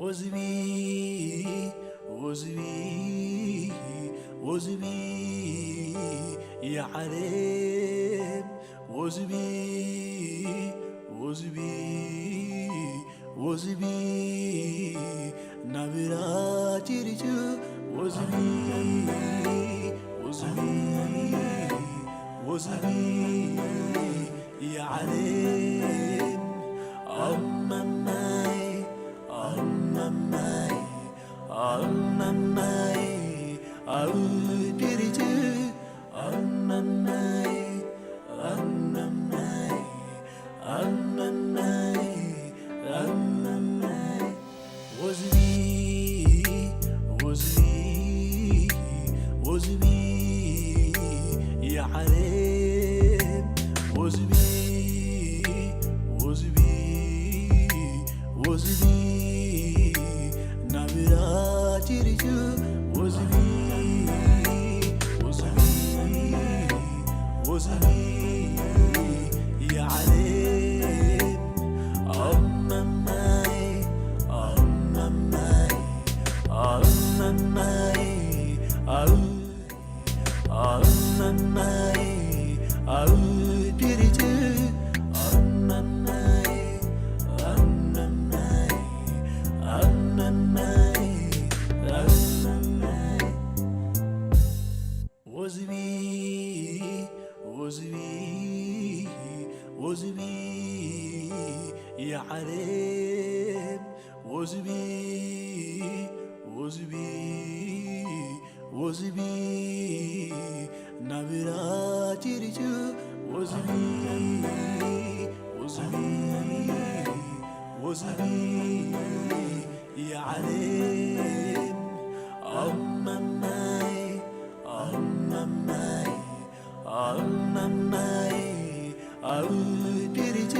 ወዝቢ ወዝቢ ወዝቢ የዓለም ወዝቢ ወዝቢ ወዝቢ ናብራ ቲሪቱ ወዝቢ ወዝቢ ወዝቢ የዓለም ኣመማይ ኣመማይ ኣመማይ ኣብ ቲሪቱ ኣመማይ ኣመማይ ኣመማይ ኣመማይ ወዝቢ ወዝቢ ወዝቢ የዓለም ወዝቢ ወዝቢ ወዝቢ ናብራ ቲሪቱ ወዝቢ ወዝቢ ወዝቢ የዓለም ኣመማይ ኣመማይ ኣመማይ ኣመማይ ኣመማይ ኣመማይ ኣመማይ ኣመማይ ወዝቢ ወዝቢ ወዝቢ የዓለም ወዝቢ ወዝቢ ወዝቢ ናብራ ቲሪቱ ወዝቢ ወዝቢ ወዝቢ የዓለም ኣመማይ ኣመማይ ኣመማይ ኣብ ቲሪቱ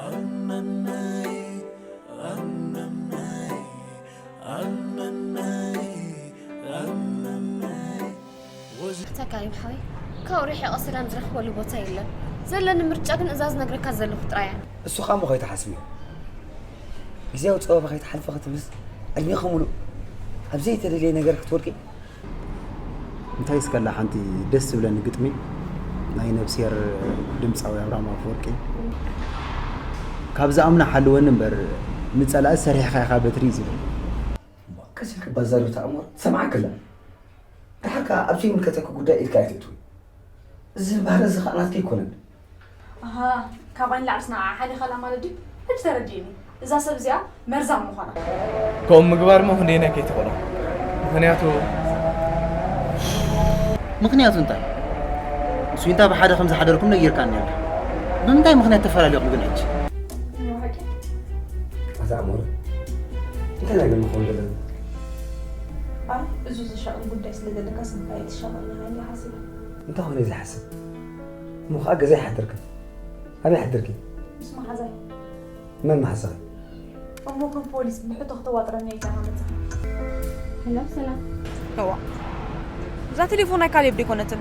ኣመማይ ኣመማይ ኣመማይ ኣመማይ ወዝ ተካሪም ሓወይ፣ ካብኡ ርሒቐ ሰላም ዝረኽበሉ ቦታ የለን። ዘለኒ ምርጫ ግን እዛ ዝነግረካ ዘለኹ ጥራይ እያ። እሱ ኸኣ እሞ ከይትሓስብዮ። ግዜያዊ ጸበባ ከይትሓልፊ ክትብልስ፣ ዕድሜኺ ምሉእ ኣብ ዘይተደልየ ነገር ክትወድቂ? እንታይ እስከላ ሓንቲ ደስ ዝብለኒ ግጥሚ ናይ ነብስሄር ድምጻዊ ኣብርሃም ኣፈወርቂ፣ ካብ ዝኣምኖ ሓልወኒ እምበር፣ ንጸላኢ ሰሪሕኻ ኢኻ በትሪ እዩ ዝብል። ቀስ ኢልካ ባዛር ተኣምር ትሰምዓካ ኣላ። ደሓር ከኣ ኣብ ዘይምልከተኪ ጉዳይ ኢድካ ኣይተእትዊ። እዚ ባህሪ እዚ ከኣ ናትኪ ኣይኮነን። ኣሃ፣ ካባይ ንላዕሊ ስናዓ ሓሊኻላ ማለት ድዩ? ሕጂ ተረዲእኒ። እዛ ሰብ እዚኣ መርዛም ምዃና። ከምኡ ምግባር እሞ ክንደየናይ ከይትኽእሎ። ምኽንያቱ ምኽንያቱ እንታይ? ስዊንታ ብሓደ ከም ዝሓደርኩም ነጊርካኒ ነርካ። ብምንታይ ምኽንያት ተፈላለኹም ግን ሕጂ? እዛ ኣሞረ እንታይ ነገር ምኾን ዘለና? ኣይ፣ እዚ ዝሻቕል ጉዳይ ስለ ዘለካ ስምካ ኣይትሻቐል ኢኻ ኢለ ሓሲበ። እንታይ ኾነ ዝሓስብ? እሞ ኸዓ ገዛ ይሓድርካ። ኣበይ ሓድርኪ? ምስ መሓዛይ። መን መሓዛኺ? እሞ ከም ፖሊስ ብሕቶ ክተዋጥረኒ ኢኻ መጽኻ። ሄሎ፣ ሰላም። እዋ። እዛ ቴሌፎን ናይ ካሌብ ዶ ኣይኮነትን?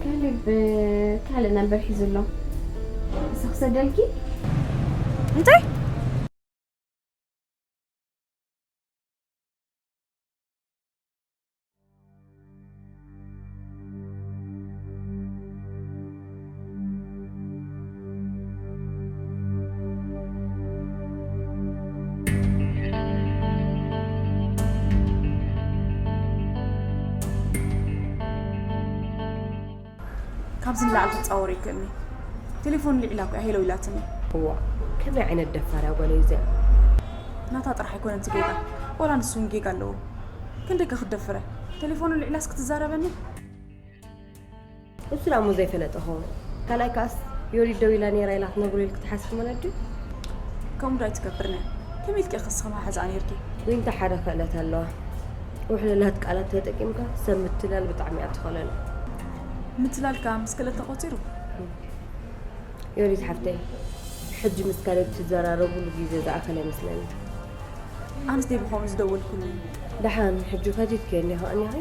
ካሌብ ካልእ ነምበር ሒዙ ኣሎ። ንሳ ክሰደልኪ? እንታይ? ካብዚ ንላዕሊ ክትጻወር ይክእልኒ። ቴሌፎን ልዒላ እኮ እያ ሄሎ ኢላትኒ። እዋ፣ ከመይ ዓይነት ደፋር እያ ጓለይ እዚኣ? ናታ ጥራሕ ኣይኮነን እቲ ጌጋ፣ ዋላ ንሱ እውን ጌጋ ኣለዎ። ክንደይ ከ ክትደፍረ? ቴሌፎኑ ልዒላስ ክትዛረበኒ? እሱ ደኣ እሞ ዘይፈለጠ ኸውን። ካልኣይ ከኣስ፣ ዮዲት ደው ኢላ ነይራ ኢላ ክትነግሮ ኢልኪ ትሓስቢ ማለት ድዩ? ከምኡ ዶ ኣይትገብርን እያ። ከመይ ኢልኪ ኢኺ እስኺ መሓዛኣ ነይርኪ? ዊንታ ሓደ ክእለት ኣለዋ። ውሕሉላት ቃላት ተጠቂምካ ሰብ ምትላል ብጣዕሚ እያ ትኽእለሉ። ምትላል ከኣ ምስ ክእለት ተቖጺሩ? ዮዲት ሓፍተይ፣ ሕጂ ምስ ካሌብ ትዘራረቡሉ ግዜ ዝኣኸለ ይመስለኒ። ኣነስ ደይ ብኸምኡ ዝደወልኩሉ። ደሓን፣ ሕጂ ፈቲትክዮ እንዲኺ ከኣ እኒኺ።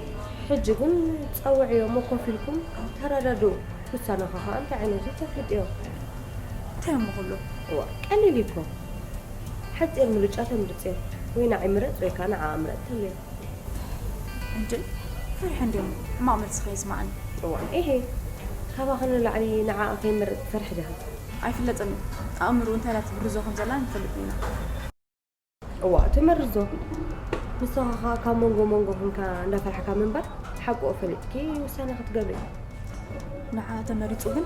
ሕጂ ግን ጸውዕዮ እሞ ኮፍ ኢልኩም ተረዳድኡ። ውሳነኻ ከኣ እንታይ ዓይነት እዩ ተፍልጥዮ። እንታይ እሞ ኩሉ? እዋ፣ ቀሊል እዩ እኮ። ሓጺር ምርጫ ተምርጽዮ። ወይ ንዓይ ምረጽ ወይ ከዓ ንዓኣ ምረጽ ትብልዮ። እንድዒ ፈሪሐ እንድዮም ሕማቕ መልሲ ከየስማዓኒ። እዋ ኢሄ፣ ካባኺ ንላዕሊ ንዓኣ ከይመርጽ ትፈርሒ ዲኺ? ኣይፍለጥን። ኣእምርኡ እንታይ ኢላ ትብርዞ ከም ዘላ ንፈልጥ ኢና። እዋ ትመርዞ። ንስኻ ኸኣ ካብ መንጎ መንጎ ኹንካ እንዳፈራሕካ ምንባር፣ ሓቅኡ ፈሊጥኪ ውሳነ ክትገብሪ። ንዓ ተመሪጹ ግን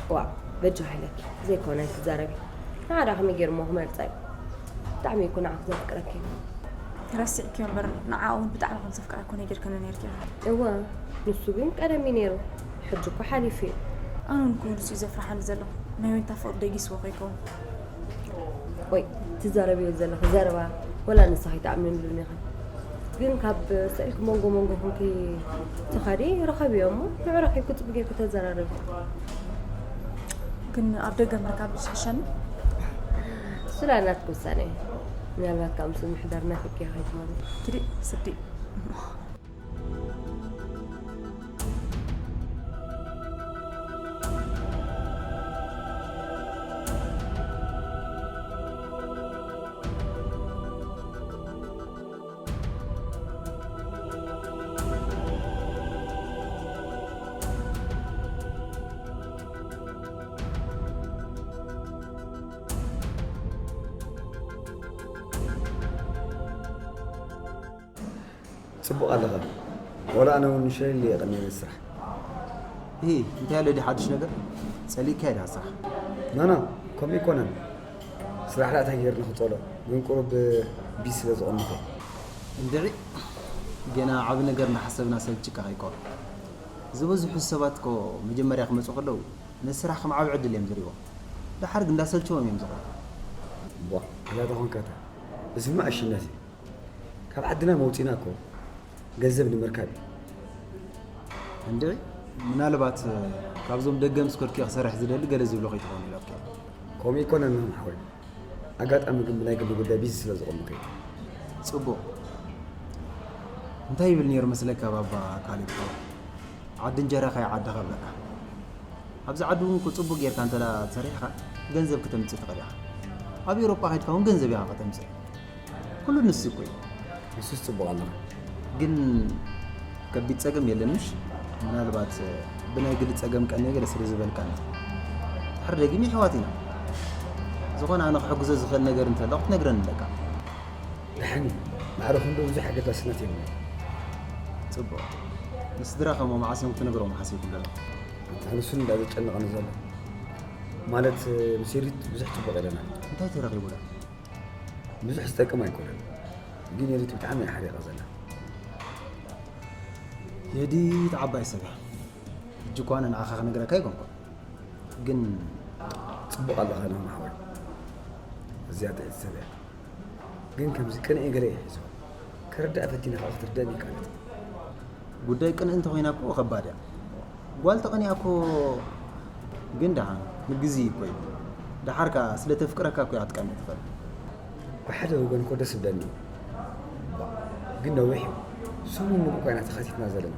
እዋ በጃ ሃይለኪ ዘይኮነ ኣይትዛረቢ። ንዓ ደኣ ከመይ ገይሩ እሞ ክመርጻ እዩ? ብጣዕሚ እኮ ንዓኺ ዘፍቅረኪ። ረሲዕኪዮ እምበር ንዓ እውን ብጣዕሚ ከም ዘፍቅራ እኮ ነጊርክኒ ነይርኪ። እወ ንሱ ግን ቀደም እዩ ነይሩ። ሕጂ እኮ ሓሊፉ እዩ። ኣነ እውን እኮ ንሱ እዩ ዘፍርሓኒ ዘሎ። ናይ ወይንታ ፍቕሪ ደጊስዎ ከይከውን። ወይ ትዛረብዮ ዘለኺ ዘረባ ወላ ንስኺ ኣይትኣምንሉን ኢኺ። ግን ካብ ስእልኪ መንጎ መንጎ ኮንኪ ትኸዲ ርኸብዮ እሞ ንዑ ረኺብኪ ጽቡቕ ጌርኪ ተዘራረቢ። ግን ኣብ ደገ ምርካብ ዝሕሸኒ። እሱ ላ ናትኪ ውሳነ እዩ። ምናልባት ካብ ምስኡ ምሕዳር ናፊቅኪ ከይትኾኒ። ኪዲ ስዲ። ጽቡቕ ኣለኻ። ወላ ኣነ እውን ሸለል ኢለ እየ ቀንየ ነቲ ስራሕ። እሂ እንታይ ኣሎ ድዩ ሓድሽ ነገር? ጸሊእካዮ ድኻ ስራሕ? ኖኖ ከምኡ ኣይኮነን። ስራሕ ደኣ እንታይ ገይረ ንኽጸልኦ ግን ቁሩብ ቢዚ ስለ ዝቐመጠ። እንድዒ ገና ዓቢ ነገር እናሓሰብና ሰልችካ ከይኮን። ዝበዝሑ ሰባት እኮ መጀመርያ ክመጹ ከለዉ ነቲ ስራሕ ከም ዓቢ ዕድል እዮም ዝርእይዎ። ደሓር ግን እንዳሰልቸዎም እዮም ዝኸዱ። ቧእ ኣታ ተኾንካታ እዚማ ዕሽነት እዩ። ካብ ዓድና መውጺና እኮ ገንዘብ ንምርካብ እዩ። እንድዒ ምናልባት ካብዞም ደገ ምስ ከድኩ እየ ክሰርሕ ዝደሊ ገለ ዝብሉ ከይትኾኑ ኢለካ እየ። ከምኡ ኣይኮነን ኖኖ ሓወይ። ኣጋጣሚ ግን ብናይ ግሊ ጉዳይ ቢዚ ስለ ዝኾንኩ እየ። ጽቡቕ። እንታይ ይብል ነይሩ መስለካ ባባ ካሌብ ሓወይ? ዓዲ እንጀራኻ እያ ዓድኻ እብለካ። ኣብዚ ዓዲ እውን እኮ ጽቡቕ ጌርካ እንተ ደኣ ሰሪሕኻ ገንዘብ ክተምጽእ ትኽእል ኢኻ። ኣብ ኤውሮጳ ከይድካ እውን ገንዘብ ኢኻ ከተምጽእ። ኩሉ ንሱ እኮ እዩ። ንሱስ ጽቡቕ ኣለኻ። ግን ከቢድ ጸገም የለን ምሽ? ምናልባት ብናይ ግሊ ጸገም ቀንየ ገለ ስለ ዝበልካኒ። ድሕሪ ደጊም የሕዋት ኢና። ዝኾነ ኣነ ክሕግዞ ዝኽእል ነገር እንተሎ ክትነግረኒ ኣለካ። ደሓን እዩ። ማዕረ ክንዶ ብዙሕ ኣገዳስነት የብሉን። ጽቡቕ። ንስድራኻ እሞ መዓስ እዮም ክትነግሮም ሓሲብኩም ዘለኹም? ኣንታ ንሱ እንዳ ዘጨንቐኒ ዘሎ። ማለት ምስ ዮዲት ብዙሕ ጽቡቕ ኢለና። እንታይ ተረኺቡላ? ብዙሕ ዝጠቅም ኣይኮነን። ግን ዮዲት ብጣዕሚ እያ ሓሪቓ ዘላ። ዮዲት ዓባይ ሰብ እያ። ሕጂ እኳ ኣነ ንዓኻ ክነግረካ ኣይኮንኩን። ግን ጽቡቕ ኣለኻ ኖኖ ሓወይ። ኣዝያ ጥዕይቲ ሰብ እያ። ግን ከምዚ ቅንኢ ገለ እዩ ሒዝዋ። ክርድኣ ፈቲነ ከኣ ክትርድኣኒ ኣይከኣለትን። ጉዳይ ቅንኢ እንተኾይና እኮ ከባድ እያ። ጓል ተቐኒኣ እኮ ግን ደሓን ንግዜ እዩ እኮ እዩ። ደሓር ከኣ ስለ ተፍቅረካ እኮ እያ ክትቀንእ ትኽእል። ብሓደ ወገን እኮ ደስ ይብለኒ እዩ። ግን ነዊሕ እዩ። ሰሙን ሙሉእ እኮ ኢና ተኻቲትና ዘለና።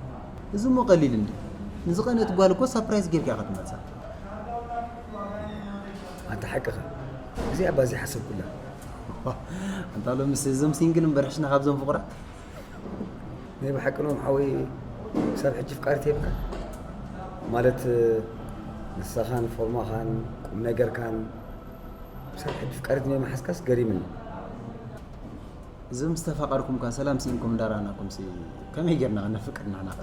እዚ እሞ ቀሊል እንድዩ። ንዝቐነየት ጓል እኮ ሳፕራይዝ ጌርካ ኢኻ ትመልሳ። ኣንታ ሓቅኻ። ግዜ ኣባዚሓ ሰብ ኩላ። ኣንታ ሎምስ እዞም ሲንግል እምበር ሕሽና ካብዞም ፍቑራት። ናይ ብሓቂ ኖኖ ሓወይ ክሳብ ሕጂ ፍቃሪት የብልካን? ማለት ንስኻን ፎርማኻን ቁምነገርካን ክሳብ ሕጂ ፍቃሪት ናይ ምሓዝካስ ገሪምኒ። እዞም ዝተፋቐርኩምካ ሰላም ስኢንኩም እንዳረኣናኩምሲ ከመይ ጌርና ክነፍቅር ንሕና ኸ?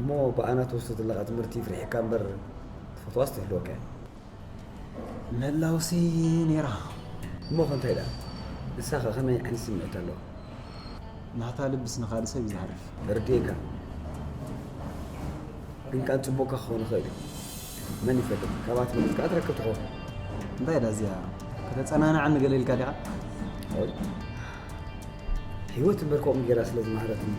እሞ ብኣና ትወስዶ ዘለኻ ትምህርቲ ፍሪሕካ እምበር ትፈትዋስ ትህልወካ እያ። ምህላውሲ ነይራ። እሞ ኸ እንታይ ደኣ? ንሳኸ ኸመይ ዓይነት ስምዒት ኣለዋ? ናታ ልብስ ንኻልእ ሰብ እዩ ዝሃርፍ። ተረዲኤካ። ግን ከኣ ጽቡቕካ ክኸውን ይኽእል እዩ። መን ይፈልጥ? ካብኣ ትምህርቲ ከኣ ትረክብ ትኸውን። እንታይ ደኣ እዚኣ? ከተጸናንዓኒ ገለ ኢልካ ዲኻ? ህይወት እምበር ከምኡ ገይራ ስለ ዝመሃረትኒ።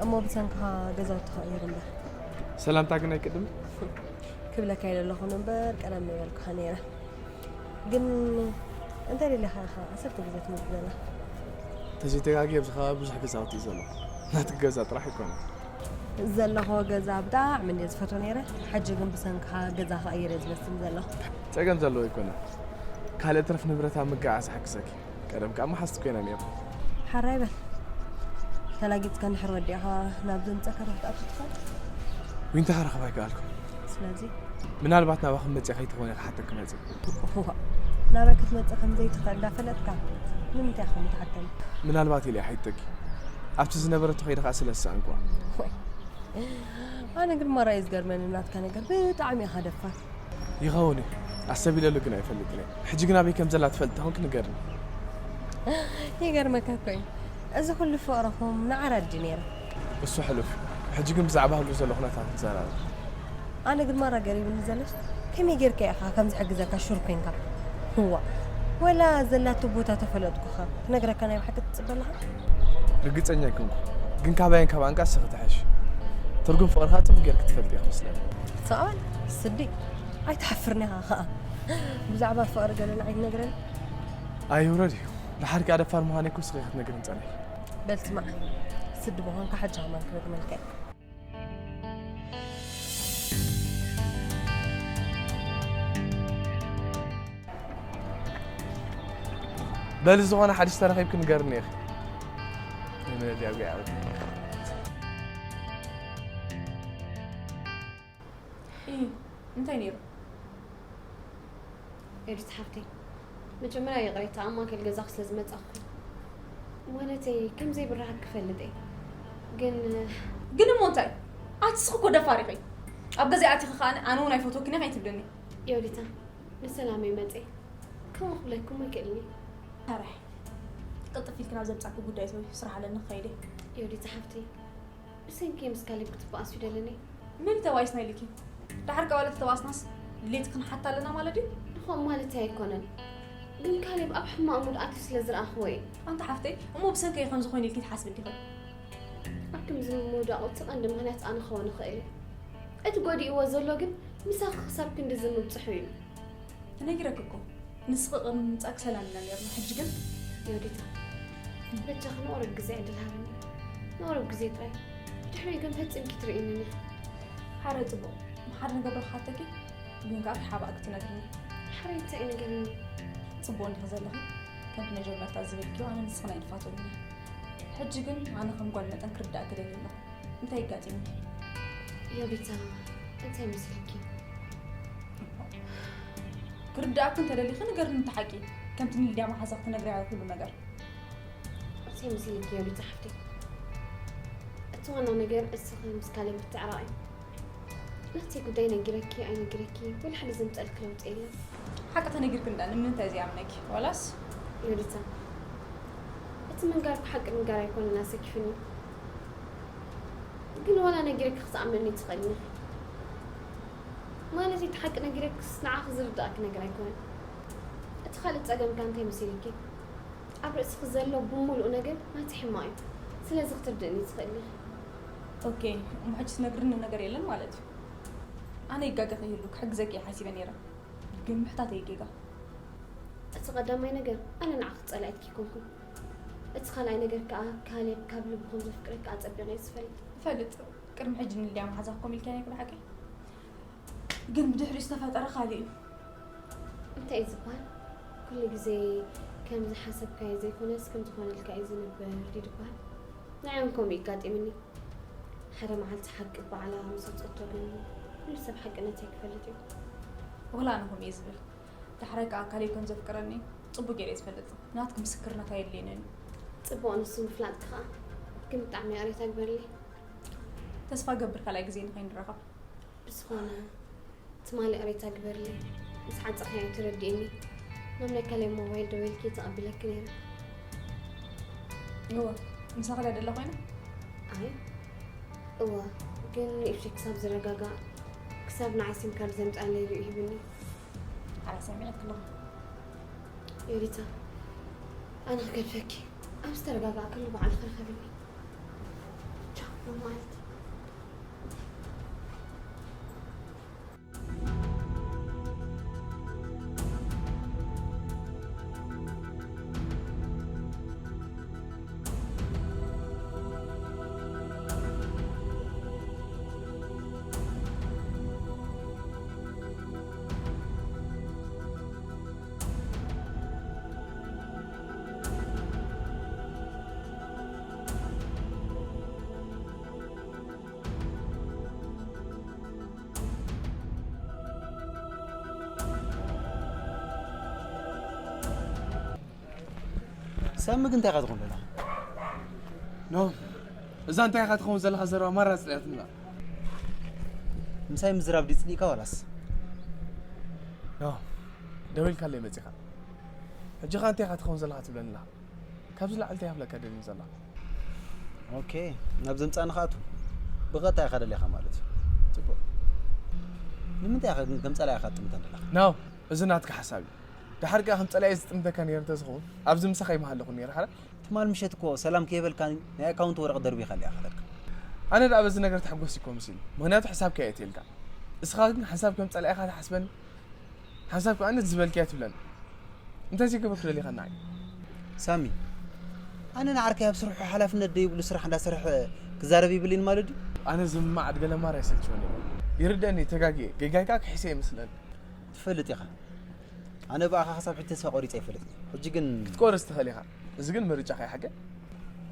እሞ ብሰንክኻ ገዛውቲ ተቐይሩ እምበር። ሰላምታ ግን ኣይቅድም። ክብለካ ኢለ ኣለኹ እምበር ቀደም ምበልኩኻ ነይረ። ግን እንታይ ደሊኻ ኢኻ ዓሰርተ ግዜ ትመጽእ ዘላ? ተዘይተጋጊ ኣብዚ ከባቢ ብዙሕ ገዛውቲ እዩ ዘሎ። ናትኪ ገዛ ጥራሕ ኣይኮነን። ዘለኹዎ ገዛ ብጣዕሚ እንድየ ዝፈትዎ ነይረ። ሕጂ ግን ብሰንክኻ ገዛ ክቕይር እየ ዝመስል ዘለኹ። ጸገም ዘለዎ ኣይኮነን። ካልእ ትረፍ ንብረት ኣብ ምግዓዝ ሓግዘኪ። ቀደም ከዓ መሓዝቲ ኮይና ነይሩ። ሓራይ በል። ተላጊጽካ እንድሕር ወዲእኻ ናብ ዘምጸካ ዶ ክትኣቱ ትኽእል? ዊንታ ክረኽባ ኣይከኣልኩ። ስለዚ ምናልባት ናባኹም መፅእ ከይትኾነ ክሓተኪ መፅእ። እዋ፣ ናበይ ክትመጽእ ከም ዘይትኽእል እንዳፈለጥካ ንምንታይ ኢኻ ምትሓተኒ? ምናልባት ኢለ ሓይጠቂ ኣብቲ ዝነበረቶ ከይደ ከዓ ስለ ዝሰኣንኩዋ። ወይ፣ ኣነ ግን ማራ እዩ ዝገርመኒ ናትካ ነገር፣ ብጣዕሚ ኢኻ ደፋር። ይኸውን እዩ ኣሰብ ኢለሉ ግን ኣይፈልጥን እየ። ሕጂ ግን ኣበይ ከም ዘላ ትፈልጥ ተኾንክ ንገርኒ። ይገርመካ እኮ እዩ፣ እዚ ኩሉ ፍቕርኹም ንዓራት ድዩ ነይረ? እሱ ሕሉፍ እዩ። ሕጂ ግን ብዛዕባ ህሉ ዘሎ ኩነታት ንዘራረብ። ኣነ ግን ማራ ገሪብኒ ዘለስ፣ ከመይ ጌርካ ኢኻ ከም ዝሕግዘካ ሹር ኮንካ? ህዋ፣ ወላ ዘላቶ ቦታ ተፈለጥኩኻ ክነግረካ ናይ ብሓቂ ትጽበ ኣለኻ? ርግጸኛ ኣይኮንኩ፣ ግን ካባይን ካብ ኣንቃ እስኺ ትሕሽ። ትርጉም ፍቕርኻ ጽቡቅ ጌርክ ትፈልጥ ኢኻ መስለኒ። ሰኣል ስዲ፣ ኣይትሓፍርኒ ኢኻ ኸኣ። ብዛዕባ ፍቕሪ ገለ ንዓይ ትነግረኒ? ኣይውረድ እዩ። ድሓር ከኣ ደፋር ምዃነይ እኮ እስኺ ክትነግርኒ ጸኒሕኪ። በል ስማዕ፣ ስዲ ምዃንካ ሕጂ ከማን ክነግረልካ እየ። በሊ ዝኾነ ሓድሽ ተረኺብኪ ንገርኒ ኢኺ። ንመለዲ ኣጉያ ዓወት። ኢ፣ እንታይ ነይሩ? ኤዲት ሓፍተይ፣ መጀመርያ ይቕሬታ ኣብ ማእከል ገዛኺ ስለ ዝመጻኹ። ማለተይ ከም ዘይብርሃክ ክፈልጥ እየ። ግን ግን እሞ እንታይ? ኣቲ ንስኺ እኮ ደፋር ኢኺ። ኣብ ገዛይ ኣቲኺ ከኣ ኣነ እውን ኣይፈትወክን እየ ከይትብልኒ። ዮዲታ፣ ንሰላመይ መጸ። ከምኡ ክብለኩም ኣይክእልን እየ። ሕራይ። ቅልጥፍ ኢልኪ ናብ ዘምጻኪ ጉዳይ ተወይ፣ ስራሕ ኣለኒ ክኸይድ እየ። ዮዲታ ሓፍተይ፣ ብሰንኪ ምስ ካሌብ ክትበኣሱ ይደልን እየ። መን ተባኢስና ኢልኪ? ደሓር ቀባለ ተተባእስናስ ድሌትክን ሓታ ኣለና ማለት ድዩ? ንኸም ማለተይ ኣይኮነን፣ ግን ካሌብ ኣብ ሕማቕ ሙድ ኣትዩ ስለ ዝረኣኽዎ እየ። ኣንቲ ሓፍተይ፣ እሞ ብሰንከይ ከምዚ ኮይኑ ኢልኪ ትሓስቢ እንዲኺ? ኣብ ከምዚ ምውዳቑ እቲ ቀንዲ ምኽንያት ኣነ ክኸውን እኽእል እየ። እቲ ጎዲእዎ ዘሎ ግን ምሳኺ ክሳብ ክንድዚ ምብጽሑ እዩ። ተነጊረኪ እኮ፣ ንስኺ ቅድሚ ምምጻእኪ ሰላም ኢና ነይርና፣ ሕጂ ግን? ዮዲታ፣ በጃኺ ንቑሩብ ግዜ ዕድል ሃብኒ። ንቑሩብ ግዜ ጥራይ። ብድሕሪኡ ግን ፈጺምኪ ትርእይኒ ኢኺ። ሓረ ጽቡቕ። ንሓደ ነገር ዶ ክሓተኪ? ግን ከኣ ከይሓባእኪ ትነግርኒ። ሓረ እንታይ እዩ ንገርኒ። ጽቡቕ እንዲኺ ዘለኺ። ከምቲ መጀመርታ ዝበልክዮ ኣነ ንስኽን ኣይንፋቶን ኢና። ሕጂ ግን ኣነ ከም ጓል መጠን ክርዳእኪ እደሊ ኣለኹ። እንታይ ኣጋጢሙኪ? ዮዲታ፣ እንታይ መሲልኪ? ክርዳእኪ እንተደሊኺ ንገርኒ እቲ ሓቂ። ከምቲ ንሊድያ መሓዛኺ ትነግርያ ኩሉ ነገር። እንታይ መሲልኪ ዮዲታ ሓፍተይ? እቲ ዋና ነገር እስኺ ምስ ካሌብ ምትዕራቕ እዩ። ናተይ ጉዳይ ነጊረኪ ኣይነጊረኪ ወላ ሓደ ዘምጸልኪ ለውጢ የለን። ሓቂ ተነጊርኪ እንዳ ንምንታይ ዘይኣምነኪ? ዋላስ? ዮዲታ፣ እቲ ምንጋርኪ ሓቂ ምንጋር ኣይኮነን ኣሰኪፍኒ። ግን ዋላ ነጊረኪ ክትኣምነኒ ትኽእልኒ። ማለት እቲ ሓቂ ነጊረክስ ንዓኺ ዝርዳእኪ ነገር ኣይኮነን። እቲ ካልእ ጸገምካ እንታይ መሲልኪ? ኣብ ርእስኺ ዘሎ ብምሉእ ነገር ናተይ ሕማቕ እዩ። ስለዚ ክትርድእኒ ትኽእሊ ኢኺ። ኦኬ፣ እሞ ሕጂ ትነግርኒ ነገር የለን ማለት እዩ። ኣነ ይጋገ ከይህሉ ክሕግዘኪ እየ ሓሲበ ነይረ። ግን ምሕታተይ ጌጋ። እቲ ቀዳማይ ነገር ኣነ ንዓኺ ጸላኢትኪ ኣይኮንኩን። እቲ ካልኣይ ነገር ከኣ ካሌብ ካብ ልቡ ከም ዘፍቅረኪ ኣጸቢቐ እየ ዝፈልጥ። እፈልጥ። ቅድሚ ሕጂ ንልድያ መሓዛኺ ኮም ኢልክያ ነይርኪ ብሓቂ? ግን ብድሕሪኡ ዝተፈጠረ ካልእ እዩ። እንታይ እዩ ዝበሃል? ኩሉ ግዜ ከም ዝሓሰብካዮ ዘይኮነስ ከም ዝኾነልካ እዩ ዝንበር ድዩ ዝበሃል? ንዓይ እውን ከምኡ እዩ ኣጋጢምኒ። ሓደ መዓልቲ ሓቂ ባዕላ ምስ ኣውፀቶ ግን ኩሉ ሰብ ሓቂ ነተይ ክፈልጥ እዩ። ወላ ኣነ ከምኡ እየ ዝብል። ዳሕራይ ከዓ ካሌብ ከም ዘፍቅረኒ ፅቡቅ ገይረ እየ ዝፈልጥ። ናትኪ ምስክርነት ኣየድልየንን እዩ። ፅቡቅ ንሱ ምፍላጥኪ ከዓ። ግን ብጣዕሚ ይቕሬታ ግበርለይ። ተስፋ ገብር ካልኣይ ግዜ ንኸይንራኸብ። ብዝኾነ ትማሊ ይቕሬታ ግበርለይ፣ ምስ ዓፀኽናዮ ተረዲእኒ። ናብ ናይ ካሌብ ሞባይል ደዊልኪ ተቐቢለኪ ነይረ። እወ፣ ምሳኺ ድያ ደላ ኮይና? ኣይ እወ፣ ግን ንእሽተይ ክሳብ ዝረጋጋእ፣ ክሳብ ንዓይ ሲም ካርድ ዘምፅኣለይ ኢሉ እዩ ሂቡኒ። ኣረ ሰሚዐኪ ኣለኹ። ዮዲታ፣ ኣነ ክገድፈኪ፣ ኣብ ዝተረጋጋእ ከሎ ባዕልኺ ርኸብኒ። ቻው። ማለት። ሳሚ ግን እንታይ ኢኻ ትኾን ዘለኻ? ኖ እዛ እንታይ ኢኻ ትኸውን ዘለኻ ዘረባ ማራ ጽልያትና። ምሳይ ምዝራብ ድዩ ጽሊእካ ዋላስ? ኖ ደዊልካለይ መጺኻ። ሕጂ ኸ እንታይ ኢኻ ትኸውን ዘለኻ ትብለኒ ኣለኻ? ካብዚ ላዕሊ እንታይ ሃፍለካ ደልን ዘለኻ? ኦኬ ናብ ዘምጻእኒ ኻኣቱ ብቐጥታ ኢኻ ደሊኻ ማለት እዩ። ጽቡቕ። ንምንታይ ኢኻ ግን ከም ጸላኢ ኢኻ ትጥምተን ዘለኻ? ኖ እዚ ናትካ ሓሳብ እዩ። ድሓር ከኣ ከም ጸላኢ ዝጥምተካ ነይረ እንተዝኸውን ኣብዚ ምሳኻ ይመሃለኹ ነይረ ሓረ። ትማል ምሸት እኮ ሰላም ከይበልካኒ ናይ ኣካውንት ወረቐት ደርቢኻለይ ኢኻ ከደካ። ኣነ ደኣ በዚ ነገር ተሕጎስ እኮ መሲሉ ምኽንያቱ ሕሳብ ከየእትየልካ። እስኻ ግን ሓሳብ ከም ጸላኢኻ ትሓስበኒ ሓሳብ ከኣ ነቲ ዝበልካዮ ትብለኒ። እንታይ ዘይገበርኩ ደሊኻ ንዓይ? ሳሚ ኣነ ንዓርከይ ኣብ ስርሑ ሓላፍነት ደይብሉ ስራሕ እንዳሰርሐ ክዛረብ ይብልን ማለት ድዩ? ኣነ ዝምማዕ ኣድገለ ማራ ይሰልችወኒ። ይርደኒ ተጋግየ ጌጋይ ከኣ ክሕሰ ይመስለኒ። ትፈልጥ ኢኻ ኣነ ብኣኻ ክሳብ ሕጂ ተስፋ ቆሪጸ ኣይፈልጥን ሕጂ ግን ክትቆርጽ ትኽእል ኢኻ። እዚ ግን ምርጫኻ እዩ ሓቀይ።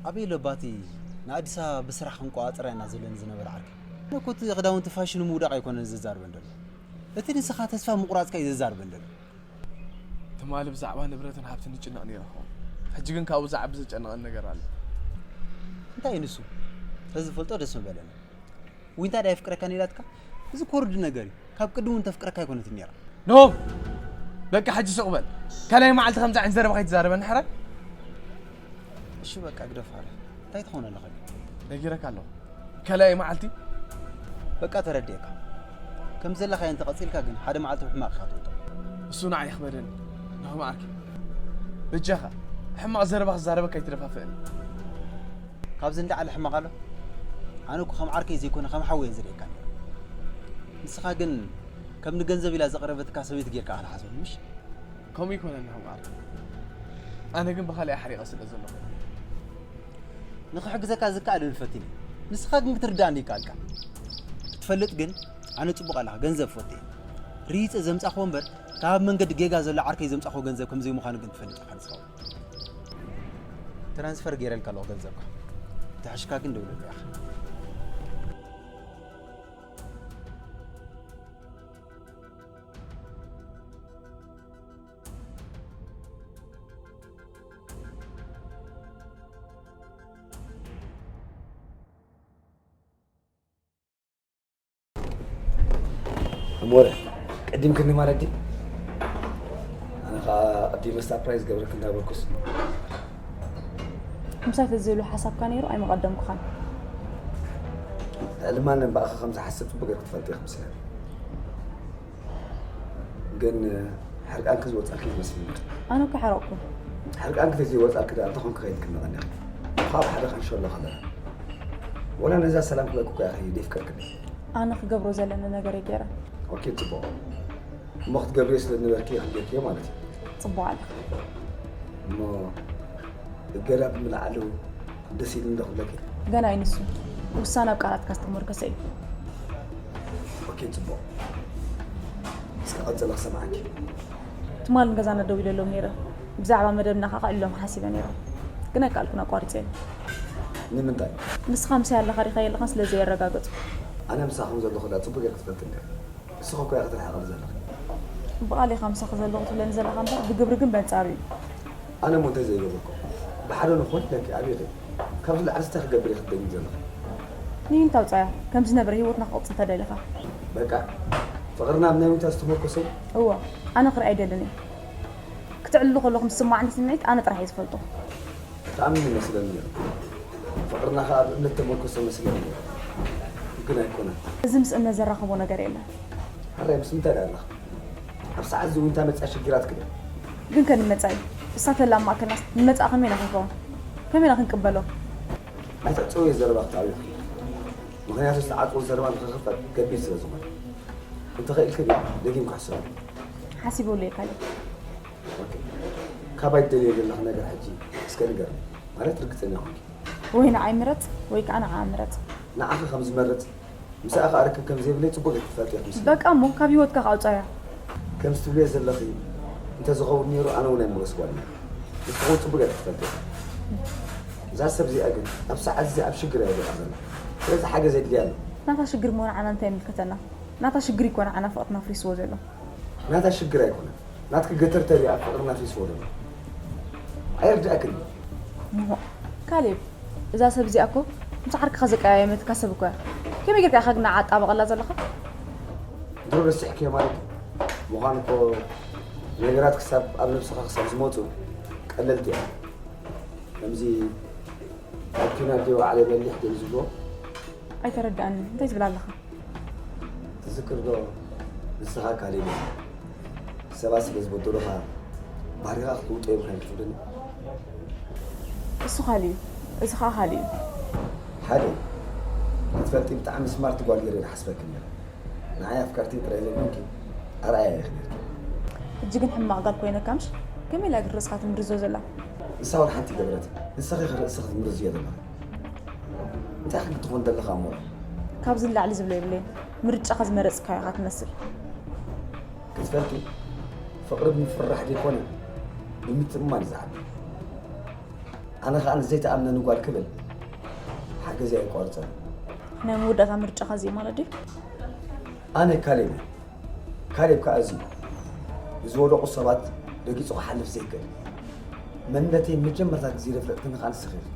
ኣበይ ኣሎ ባቲ ንኣዲስ ኣበባ ብስራሕ ክንቆጻጸር ኢና ዘለና ዝነበረ ዓርከይ። ኣነ እኮ እቲ ክዳውንቲ ፋሽኑ ምውዳቕ ኣይኮነን ዘዛርበን ዘሎ እቲ ንስኻ ተስፋ ምቑራጽካ እዩ ዘዛርበን ዘሎ። ትማሊ ብዛዕባ ንብረትን ሃብትን ይጭነቕ ነይረ ክኸውን ሕጂ ግን ካብኡ ዝዓቢ ዘጨንቐኒ ነገር ኣሎ። እንታይ እዩ ንሱ? ተዝፈልጦ ደስ ምበለኒ። ዊንታ ድያ የፍቅረካን ኢላትካ? እዚ ኮርዲ ነገር እዩ። ካብ ቅድም እውን ተፍቅረካ ኣይኮነትን ነይራ። ኖ! በቃ ሕጂ ስቕ በል። ካልኣይ መዓልቲ ከምዚ ዓይነት ዘረባ ከይትዛረበኒ ሕራይ። እሺ በቃ ግደፍ ኣለ። እንታይ ትኾን ኣለኻ? ነጊረካ ኣለኹ። ካልኣይ መዓልቲ በቃ ተረዲኤካ። ከም ዘለኻዮ እንተቐጺልካ ግን ሓደ መዓልቲ ብሕማቕ ኢኻ ትወድቕ። እሱ ንዓይ ይኽበደኒ። ንኹም ዓርኪ በጃኻ ሕማቕ ዘረባ ክዛረበካ ኣይትደፋፍእኒ። ካብዚ እንዳዓለ ሕማቕ ኣሎ። ኣነ እኮ ከም ዓርከይ ዘይኮነ ከም ሓወይ እየ ዝርእየካ ነይረ። ንስኻ ግን ከም ንገንዘብ ኢላ ዘቕረበትካ ሰበይቲ ጌርካ ኢኻ ትሓስበኒ ምሽ? ከምኡ ኣይኮነን ንኹም ዓርኪ። ኣነ ግን ብኻልኣይ ሓሪቐ ስለ ዘለኹ። ንኽሕግዘካ ዝከኣለኒ ፈቲነ። ንስኻ ግን ክትርድኣኒ ይከኣልካ። ክትፈልጥ ግን ኣነ ጽቡቕ ኣለኻ ገንዘብ ፈቱ እየ። ርሂጸ ዘምጻኽዎ እምበር ካብ ኣብ መንገዲ ጌጋ ዘሎ ዓርከይ ዘምጻኽዎ ገንዘብ ከም ዘይምዃኑ ግን ትፈልጥ ኢኻ ንስኻ እውን። ትራንስፈር ገይረልካ ኣለኹ ገንዘብካ። ተሓሽካ ግን ደውለለይ ኢኻ። እሞረ ቀዲምክኒ ማለት ድዩ? ኣነ ከዓ ቀዲመ ሳፕራይዝ ገብረክ እንዳበልኩስ ምሳይ ተዘይሉ ሓሳብካ ነይሩ ኣይመቐደምኩኻን። ልዕሊ ማንም ብኣኻ ከም ዝሓስብ ፅቡቅ ገይርክ ትፈልጥ ኢኽ ምስለኒ። ግን ሕርቃንኪ ዝወፃልኪ ዝመስልኒ። ኣነ እኮ ሓረቕኩ። ሕርቃንኪ ተዘይወፃልኪ ደኣ እንታይ ኮንኪ ከይድክኒ ቀኒኺ? ካብ ሓደ ክንሸሎ ከለና ወላ ነዛ ሰላም ክበልኩ እኮ ኢኺ ደይፍቀርክኒ። ኣነ ክገብሮ ዘለኒ ነገር እየ ገይረ። ኦኬ ፅቡቕ። እሞ ክትገብርዮ ስለ ዝነበርኪ ኢኺ ገይርክዮ ማለት እዩ። ፅቡቕ ኣለኻ። እሞ እገዳ ብምልዓሉ ደስ ኢሉኒ ዶ ክብለኪ? ገና እዩ ንሱ። ውሳነ ኣብ ቃላትካ ዝተመርኮሰ እዩ። ኦኬ፣ ጽቡቕ። እስከ ቀጽለ ክሰምዓኪ። ትማል ንገዛና ደው ኢለሎም ነይረ። ብዛዕባ መደብና ከኣ ክዕልሎም ሓሲበ ነይረ። ግን ኣይከኣልኩን፣ ኣቋሪጸዮ። ንምንታይ? ንስኻ ምሳይ ኣለኻ ዲኻ የለኻን ስለ ዘየረጋገጽኩ። ኣነ ምሳኹም ዘለኹ ደኣ ጽቡቕ ጌርኪ ትፈልጢ እንዲኺ። ንስኺ እኮ ኢኺ ትርሕቕሉ ዘለኺ። ብቓል ኢኻ ምሳኺ ዘለኹ ትብለኒ ዘለኻ እምበር ብግብሪ ግን በንጻሩ እዩ። ኣነ እሞ እንታይ ዘይገበርኩ? ብሓደ ንኹን ኢለኪ ኣብኺ። ካብዚ ላዕሊ እንታይ ክገብር እየ ክትደግሚ ዘለኺ? ንዊንታ ኣውጻያ። ከም ዝነበረ ህይወትና ክቕጽል ተደሊኻ። በቃ ፍቕርና ኣብ ናይ ዊንታ ዝተመርኮሰ እዩ? እወ። ኣነ ክርኢ ኣይደልን እየ። ክትዕልሉ ከለኹም ዝስምዓኒ ስምዒት ኣነ ጥራሕ እየ ዝፈልጦ። ትኣምን ይመስለኒ ነይሩ። ፍቕርና ኸኣ ኣብ እምነት ተመርኮሰ መስለኒ ነይሩ። ግን ኣይኮነን። እዚ ምስ እምነት ዘራኽቦ ነገር የለን። ሕራይ ምስ ምንታይ ደኣ ኣለኻ? ኣብ ሰዓት እዚ ዊንታ መጺኣ ሸጊራትኪ ድያ? ግን ከ ንመጻኢ እሳ ተላ ኣብ ማእከልናስ ንመጻኢ ከመይ ኢና ክንከውን? ከመይ ኢና ክንቅበሎ? ኣይትዕጸውዮ ዘረባ ክትኣብዮ። ምኽንያቱ ዝተዓጽወ ዘረባ ንኽኽፈት ከቢድ ስለ ዝኾነ። እንተኽኢልኪ ግን ደጊምኪ ሕሰቢ። ሓሲበሉ እየ ካሌብ። ኦኬ። ካባይ ትደልዮ ዘለኺ ነገር ሕጂ እስከ ንገርኒ። ማለት ርግጸኛ ኾንኪ። ወይ ንዓይ ምረጽ ወይ ከዓ ንዓኣ ምረጽ። ንዓኺ ከም ዝመርጽ ምሳኣ ከዓ ርክብ ከም ዘይብለይ ጽቡቕ ኢኺ ትፈልጢ ኢኺ ምስለኒ። በቃ እሞ ካብ ህይወትካ ከዓ ኣውጻያ። ከምዚ ትብልዮ ዘለኺ እንተዝኸውን ነይሩ ኣነ እውን ኣይምለስክዋን ነይረ። ንስኺ እውን ጽቡቕ ኢኺ ትፈልጢ ኢኺ። እዛ ሰብ እዚኣ ግን ኣብ ሰዓት እዚ ኣብ ሽግር እያ ወዲቓ ዘላ። ስለዚ ሓገዝ የድልያ ኣሎ። ናታ ሽግር እሞ ንዓና እንታይ ይምልከተና? ናታ ሽግር እኮ ንዓና ፍቕርና ኣፍሪስዎ ዘሎ። ናታ ሽግር ኣይኮነን። ናትኪ ገተርተር እያ ኣብ ፍቕርና ኣፍሪስዎ ዘሎ። ኣይርድኣክን እዩ። እሞ ካሌብ፣ እዛ ሰብ እዚኣ እኮ ምስ ዓርክኻ ዘቀያየመትካ ሰብ እኮ እያ። ከመይ ጌርካ ኢኻ ግን ንዓኣ ኣጣብቐላ ዘለኻ? ድሮ ረሲሕክዮ ማለት እዩ። ምዃኑ እኮ ነገራት ክሳብ ኣብ ነብስኻ ክሳብ ዝመፁ ቀለልቲ እዮም። ከምዚ ኣብ ኲናት ድዮ ዓለይ በሊሕ ድዮም ዝብልዎ? ኣይተረድኣንን። እንታይ ትብል ኣለኻ? ትዝክር ዶ ንስኻ ካሌብ ኢኻ። ሰባት ስለ ዝበደሉኻ ባህሪኻ ክትልውጦ የብልካን ትብለኒ። እሱ ካልእ እዩ፣ እዚ ኸኣ ካልእ እዩ። ሓደ ክትፈልጢ ብጣዕሚ ስማርት ጓል ገይረ እየ ዝሓስበኪ ነይረ። ንዓይ ኣፍቀርቲ ጥራይ ዘይኮንኪ ኣርኣያ ኢኺ ነይርኪ። ሕጂ ግን ሕማቕ ጋል ኮይነካ ምሽ? ከመይ ኢላ ግን ርእስኻ ትምርዞ ዘላ? ንሳ እውን ሓንቲ ይገበረት። ንስኺ ኸ ርእስኺ ትምርዝዮ ዘለኺ። እንታይ ክትኾን ዘለኻ እሞ? ካብዚ ንላዕሊ ዝብሎ የብለይን። ምርጫኻ ዝመረጽካዮ ኢኻ ትመስል። ክትፈልጢ፣ ፍቕሪ ብምፍርራሕ ዘይኮነ፣ ብምትእምማን እዩ ዝዓቢ። ኣነ ኸኣ ንዘይትኣምነኒ ጓል ክብል ሓገዘይ ኣይቋርጸን። ናይ መወዳእታ ምርጫኻ እዚ እዩ ማለት ድዩ? ኣነ ካሌብ እየ። ካሌብ ከኣ እዚ እዩ። ንዝወደቑ ሰባት ረጊጹ ክሓልፍ ዘይክእል። መንነተይ መጀመርታ ግዜ ዘፍለጥክኒ ከኣ ንስኺ ኢኺ።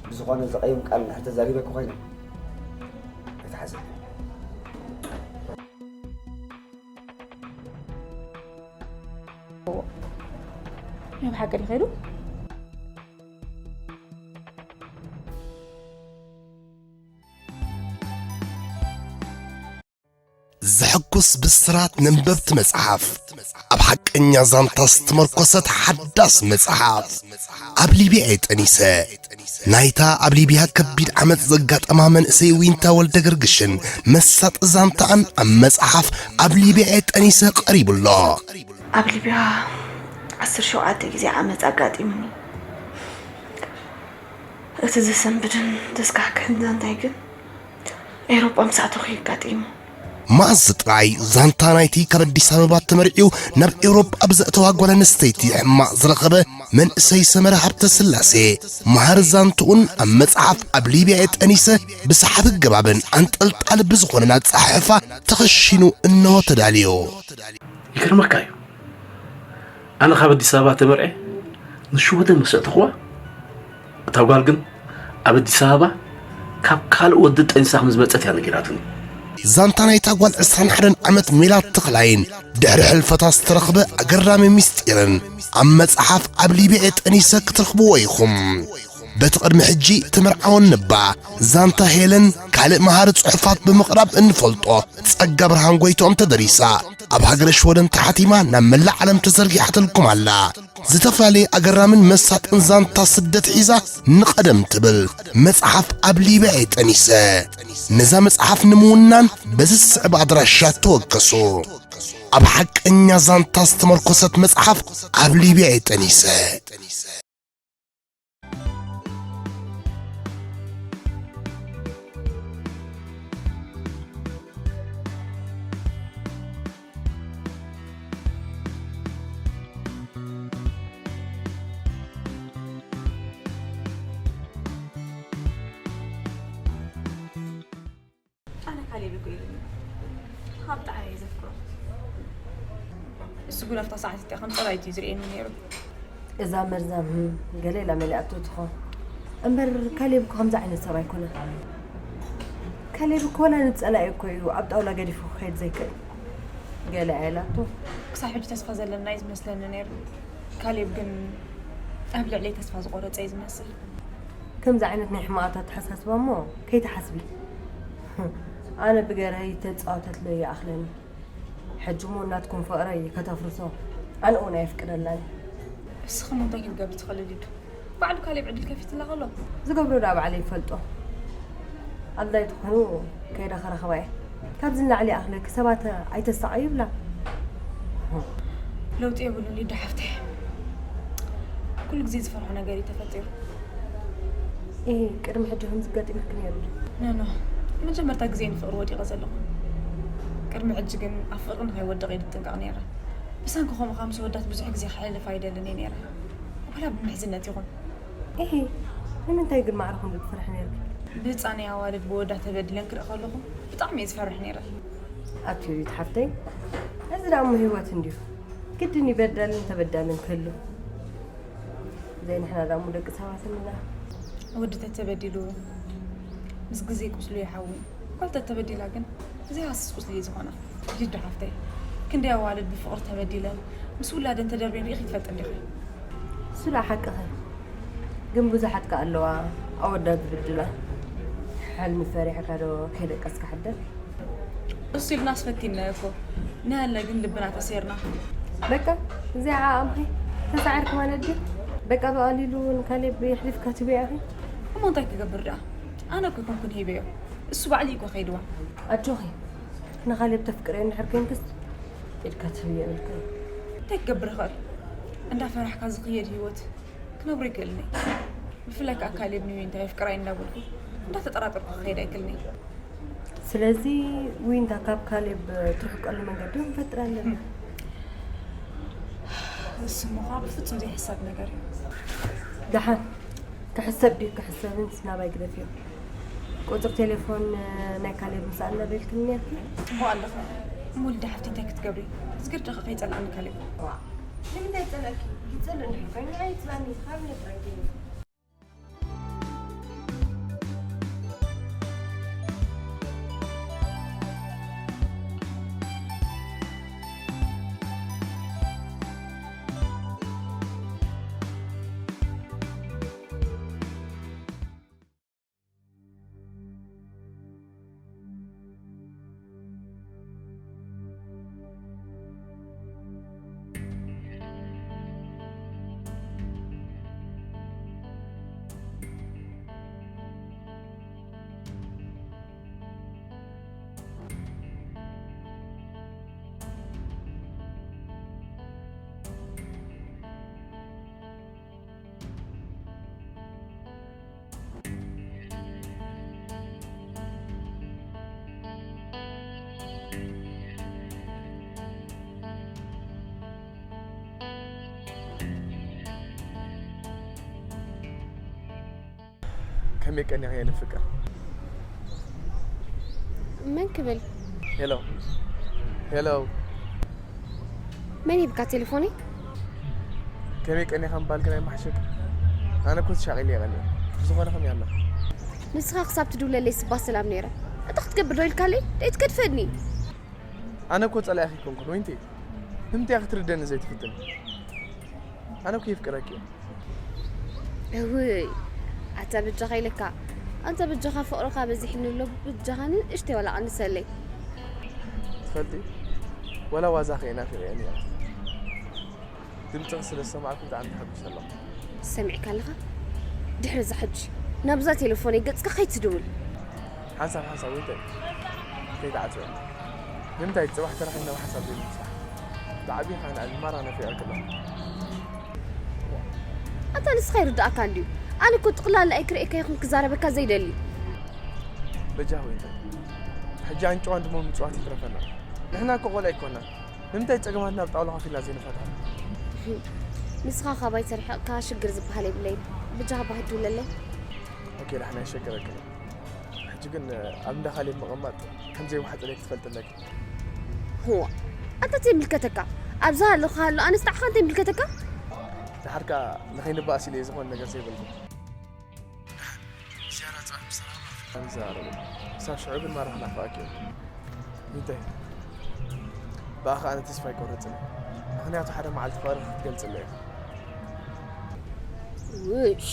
ብዝኾነ፣ ዘቐይም ቃል እንድሕር ተዛሪበኪ ኮይነ፣ ኣይትሓዘኒ። ናይ ብሓቂ ድዩ ከይዱ? ዘሐጉስ ብስራት ነንበብቲ መጽሓፍ። ኣብ ሓቀኛ ዛንታ ዝተመርኮሰት ሓዳስ መጽሓፍ። ኣብ ሊብያ እየ ጠኒሰ። ናይታ ኣብ ሊብያ ከቢድ ዓመጽ ዘጋጠማ መንእሰይ ዊንታ ወልደ ገርግሽን መሳጢ ዛንታኣን ኣብ መጽሓፍ ኣብ ሊብያ እየ ጠኒሰ ቀሪቡ ኣሎ። ኣብ ሊብያ ዓሰርተ ሸውዓተ ግዜ ዓመጽ ኣጋጢሙኒ። እቲ ዘሰንብድን ዘስካሕክሕን ዛንታይ ግን ኤውሮጳ ምስ ኣተኹ እዩ ኣጋጢሙ። መኣዝ ጥራይ ዛንታ ናይቲ ካብ ኣዲስ ኣበባ ተመርዕዩ ናብ ኤውሮጳ ብዘእተዋ ጓል ኣንስተይቲ ሕማቕ ዝረኸበ መንእሰይ ሰመረ ሃብተስላሴ፣ መሃሪ ዛንትኡን ኣብ መጽሓፍ ኣብ ሊብያ እየ ጠኒሰ ብሰሓቢ ኣገባብን ኣንጠልጣሊ ብዝኾነን ኣጸሓሕፋ ተኸሺኑ እንሆ ተዳልዩ። ይገርመካ እዩ። ኣነ ካብ ኣዲስ ኣበባ ተመርዐ ንሽወደን መሰጥኽዋ። እታ ጓል ግን ኣብ ኣዲስ ኣበባ ካብ ካልእ ወዲ ጠኒሳ ከም ዝመጸት እያ ነጊራትኒ። ዛንታ ናይታ ጓል ዕስራን ሓደን ዓመት ሜላት ተኽላይን ድሕሪ ሕልፈታ ዝተረኽበ ኣገራሚ ምስጢርን ኣብ መጽሓፍ ኣብ ሊብያ ጠኒሰ ክትረኽብዎ ኢኹም። በቲ ቅድሚ ሕጂ ተመርዓወን ነባ ዛንታ ሄለን ካልእ መሃሪ ጽሑፋት ብምቕራብ እንፈልጦ ጸጋ ብርሃን ጎይትኦም ተደሪሳ ኣብ ሃገረ ሽወደን ተሓቲማ ናብ መላእ ዓለም ተዘርጊሓትልኩም ኣላ። ዝተፈላለየ ኣገራምን መሳጥን ዛንታ ስደት ሒዛ ንቐደም ትብል መጽሓፍ ኣብ ሊብያ እየ ጠኒሰ። ነዛ መጽሓፍ ንምውናን በዚ ዝስዕብ ኣድራሻ ተወከሱ። ኣብ ሓቀኛ ዛንታ ዝተመርኮሰት መጽሓፍ ኣብ ሊብያ እየ ጠኒሰ። ኣነ ካሌብ እኮ ኢሉኒ። ካብ ጣዕያ እየ ዘፍቅሮ። እሱ ግን ኣብታ ሰዓት እቲኣ ከም ጸላኢቱ እዩ ዝርእየኒ ነይሩ። እዛ መርዛም ህም ገለ ኢላ መሊኣቶ ትኾን። እምበር ካሌብ እኮ ከምዚ ዓይነት ሰብ ኣይኮነን። ካሌብ እኮ ወላ ንጸላኢ እኮ እዩ ኣብ ጣውላ ገዲፉ ክኸይድ ዘይክእል። ገለ ኣየላቶ። ክሳብ ሕጂ ተስፋ ዘለና እዩ ዝመስለኒ ነይሩ። ካሌብ ግን ኣብ ልዕለይ ተስፋ ዝቖረጸ እዩ ዝመስል። ከምዚ ዓይነት ናይ ሕማቓት ኣተሓሳስባ እሞ ከይትሓስቢ። ኣነ ብገረይ ተጻወተትለይ ይኣኽለኒ። ሕጂ እሞ ናትኩም ፍቕረይ ከተፍርሶ ኣነ እውን ኣየፍቅደላን። እስኺ እሞ እንታይ ክትገብሪ ትኽእሊ ሊዱ? ባዕሉ ካሌብ ዕድል ከፊትላ ከሎ። ዝገብሮ ደኣ ባዕለይ ይፈልጦ። ኣድላይ ትኾኑ ከይደ ክረኽባ እየ። ካብዚ ንላዕሊ ይኣኽለኪ፣ ሰባት ኣይተሳቐዩ ይብላ። ለውጢ የብሉን ሊዱ ሓፍተይ። ኩሉ ግዜ ዝፈርሖ ነገር እዩ ተፈጢሩ። እ ቅድሚ ሕጂ ከምዚ ገጢሙኪ ነይሩ ዶ? ኖ ኖ፣ መጀመርታ ግዜ ንፍቕሪ ወዲቐ ዘለኹ። ቅድሚ ሕጂ ግን ኣብ ፍቕሪ ንኸይወድቕ እየ ዝጥንቀቕ ነይረ። ብሰንኪ ከምኡ ምስ ወዳት ብዙሕ ግዜ ከሕልፍ ኣይደልን እየ ነይረ። ዋላ ብምሕዝነት ይኹን። እሂ፣ ንምንታይ ግን ማዕረ ከምዚ ትፈርሒ ነይርኪ? ብህፃነይ ኣዋልድ ብወዳ ተበዲለን ክርኢ ከለኹ ብጣዕሚ እየ ዝፈርሕ ነይረ። ኣቲ ዩሪት ሓፍተይ፣ እዚ ደኣ እሞ ህይወት እንድዩ። ግድን ይበዳልን ተበዳልን ክህሉ። ዘይንሕና ደኣ እሞ ደቂ ሰባት እንና። ወዲ ተተበዲሉ ምስ ግዜ ቁስሉ ይሓዊ። ጓል ተተበዲላ ግን ዘይሃስስ ቁስሊ እዩ ዝኾና። ሊዱ ሓፍተይ፣ ክንደይ ኣዋልድ ብፍቕሪ ተበዲለን ምስ ውላደን ተደርብየን ርኢኺ ትፈልጢ እንዲኺ? እሱ ደኣ ሓቅኺ። ግን ብዙሓት ከኣ ኣለዋ ኣወዳት ዝብድላ። ሕልሚ ፈሪሕካ ዶ ከይደቀስካ ሕደር? እሱ ኢልናስ ፈቲንናዮ እኮ። ንሃለ ግን ልብና ተሰይርና። በቃ እዚኣ ዓቕምኺ ተሳዒርኪ ማለት ድዩ? በቃ ብቐሊሉ ንካሌብ የሕሊፍካ ትብያ ኢኺ? እሞ እንታይ ክገብር ደኣ? ኣነ እኮ ኣይኮንኩን ሂበዮ። እሱ ባዕሉ እዩ እኮ ከይድዋ። ኣጆኺ፣ ንኻሌብ ተፍቅርዮ እንድሕር ኮይንክስ ኢድካ ትህብዮ የብልክን። እንታይ ክገብር ይኽእል? እንዳፈራሕካ ዝኽየድ ህይወት ክነብሮ ኣይክእልን እየ። ብፍላይ ከዓ ካሌብ ንዊንታ የፍቅራ እዩ እንዳበልኩ እንዳተጠራጠርኩ ክኸይድ ኣይክእልን እየ። ስለዚ ዊንታ ካብ ካሌብ ትርሕቀሉ መንገዲ ክንፈጥር ኣለና። እሱ እሞ ከዓ ብፍፁም ዘይሕሰብ ነገር እዩ። ደሓን ክሕሰብ ድዩ ክሕሰብንስ ናባይ ግደፍዮ። ቁፅሪ ቴሌፎን ናይ ካሌብ ምስ ኣላ በልክኒ ነርኪ? እሞ ኣለኹ። እሞ ሊዳ ሓፍቲ እንታይ ክትገብሪ? ዝገድደኺ ከይፀልኣኒ ካሌብ። ዋእ፣ ንምንታይ ይፀልኣኪ? ይፀልእ እንድሕር ኮይኑ ኣይፅልኣኒ። ካብ ነጥረኪ። ከመይ ቀኒኻ የለ ፍቅር? መን ክብል? ሄሎ ሄሎ። መን ሂብካ ቴሌፎነይ? ከመይ ቀኒኻ ምባል ግን ኣይመሓሸክ። ኣነ እኮ ተሻቒለ እየ ቀኒየ። ብዝኾነ ከመይ ኣለኻ? ንስኻ ክሳብ ትድውለለይ ስባ ሰላም ነይረ። እንታይ ክትገብር ዶ ኢልካለይ? ደይ ትገድፈኒ። ኣነ እኮ ጸላኢኺ ኣይኮንኩን ወይንቲ። ንምንታይ ክትርደኒ ዘይትፍትን? ኣነ እኮ የፍቅረኪ እየ። እውይ ኣታ በጃኻ ኢለካ። ኣንተ በጃኻ ፍቕርኻ በዚሕኒ ኣሎ በጃኻ ንእሽተይ ዋላ ቀንሰለይ። ትፈልጢ ዋላ ዋዛኺ እየ ናፊቐ ነይረ። ድምፅኺ ስለ ዝሰማዕኩ ብጣዕሚ ተሓጒሰ ኣለኹ። ሰሚዕካ ኣለኻ? ድሕሪ እዛ ሕጂ ናብዛ ቴሌፎነይ ገፅካ ከይትድውል። ሓንሳብ ሓንሳብ ወይ እንታይ ከይትዓፅወ። ንምንታይ ፅባሕ ተራኺብና ብሓንሳብ ዘይንምሳሕ? ብዓብዪ ከዓ ንዓይ ማራ ናፊቐኪ ኣለኹ። ኣታ ንስኻ ይርድኣካ እንድዩ። ኣነ እኮ ጥቕላላ ኣይክርእየካ ይኹን ክዛረበካ ዘይደሊ። በጃ ወይ እንታይ ሕጂ ኣንጭዋን ድሞ ምፅዋት ይትረፈና። ንሕና እኮ ቆልዑ ኣይኮናን። ንምንታይ ፀገማትና ብጣውላ ከፊልና ዘይንፈትሖ? ንስኻ ካባይ ተርሒቕካ ሽግር ዝበሃል የብለይን። ብጃኻ ባህ ድውለለይ። ኦኬ ዳሕና የሸግረክን። ሕጂ ግን ኣብ እንዳ ካሌብ ምቕማጥ ከም ዘይወሓጠለይ ክትፈልጢ ኣለኪ። ህዋ ኣንተ ዘይምልከተካ። ኣብዛ ኣለኹ ሃሎ ኣነስ ንዓኻ እንታይ ይምልከተካ? ድሓር ከኣ ንኸይንባኣስ ኢለ ዝኾነ ነገር ዘይበልኩ። ዝያዳ ጽባሕ ብሰላም ኣርፊድካ ንዘራረበሉ። ክሳብ ሽዑ ግን ማራ ክናፍቐኪ እየ። እንታይ? ብኣኻ ኣነ ተስፋ ኣይቆርጽን እየ። ምኽንያቱ ሓደ መዓልቲ ፍቕርኺ ክትገልጽለይ ኢኺ። ውሽ።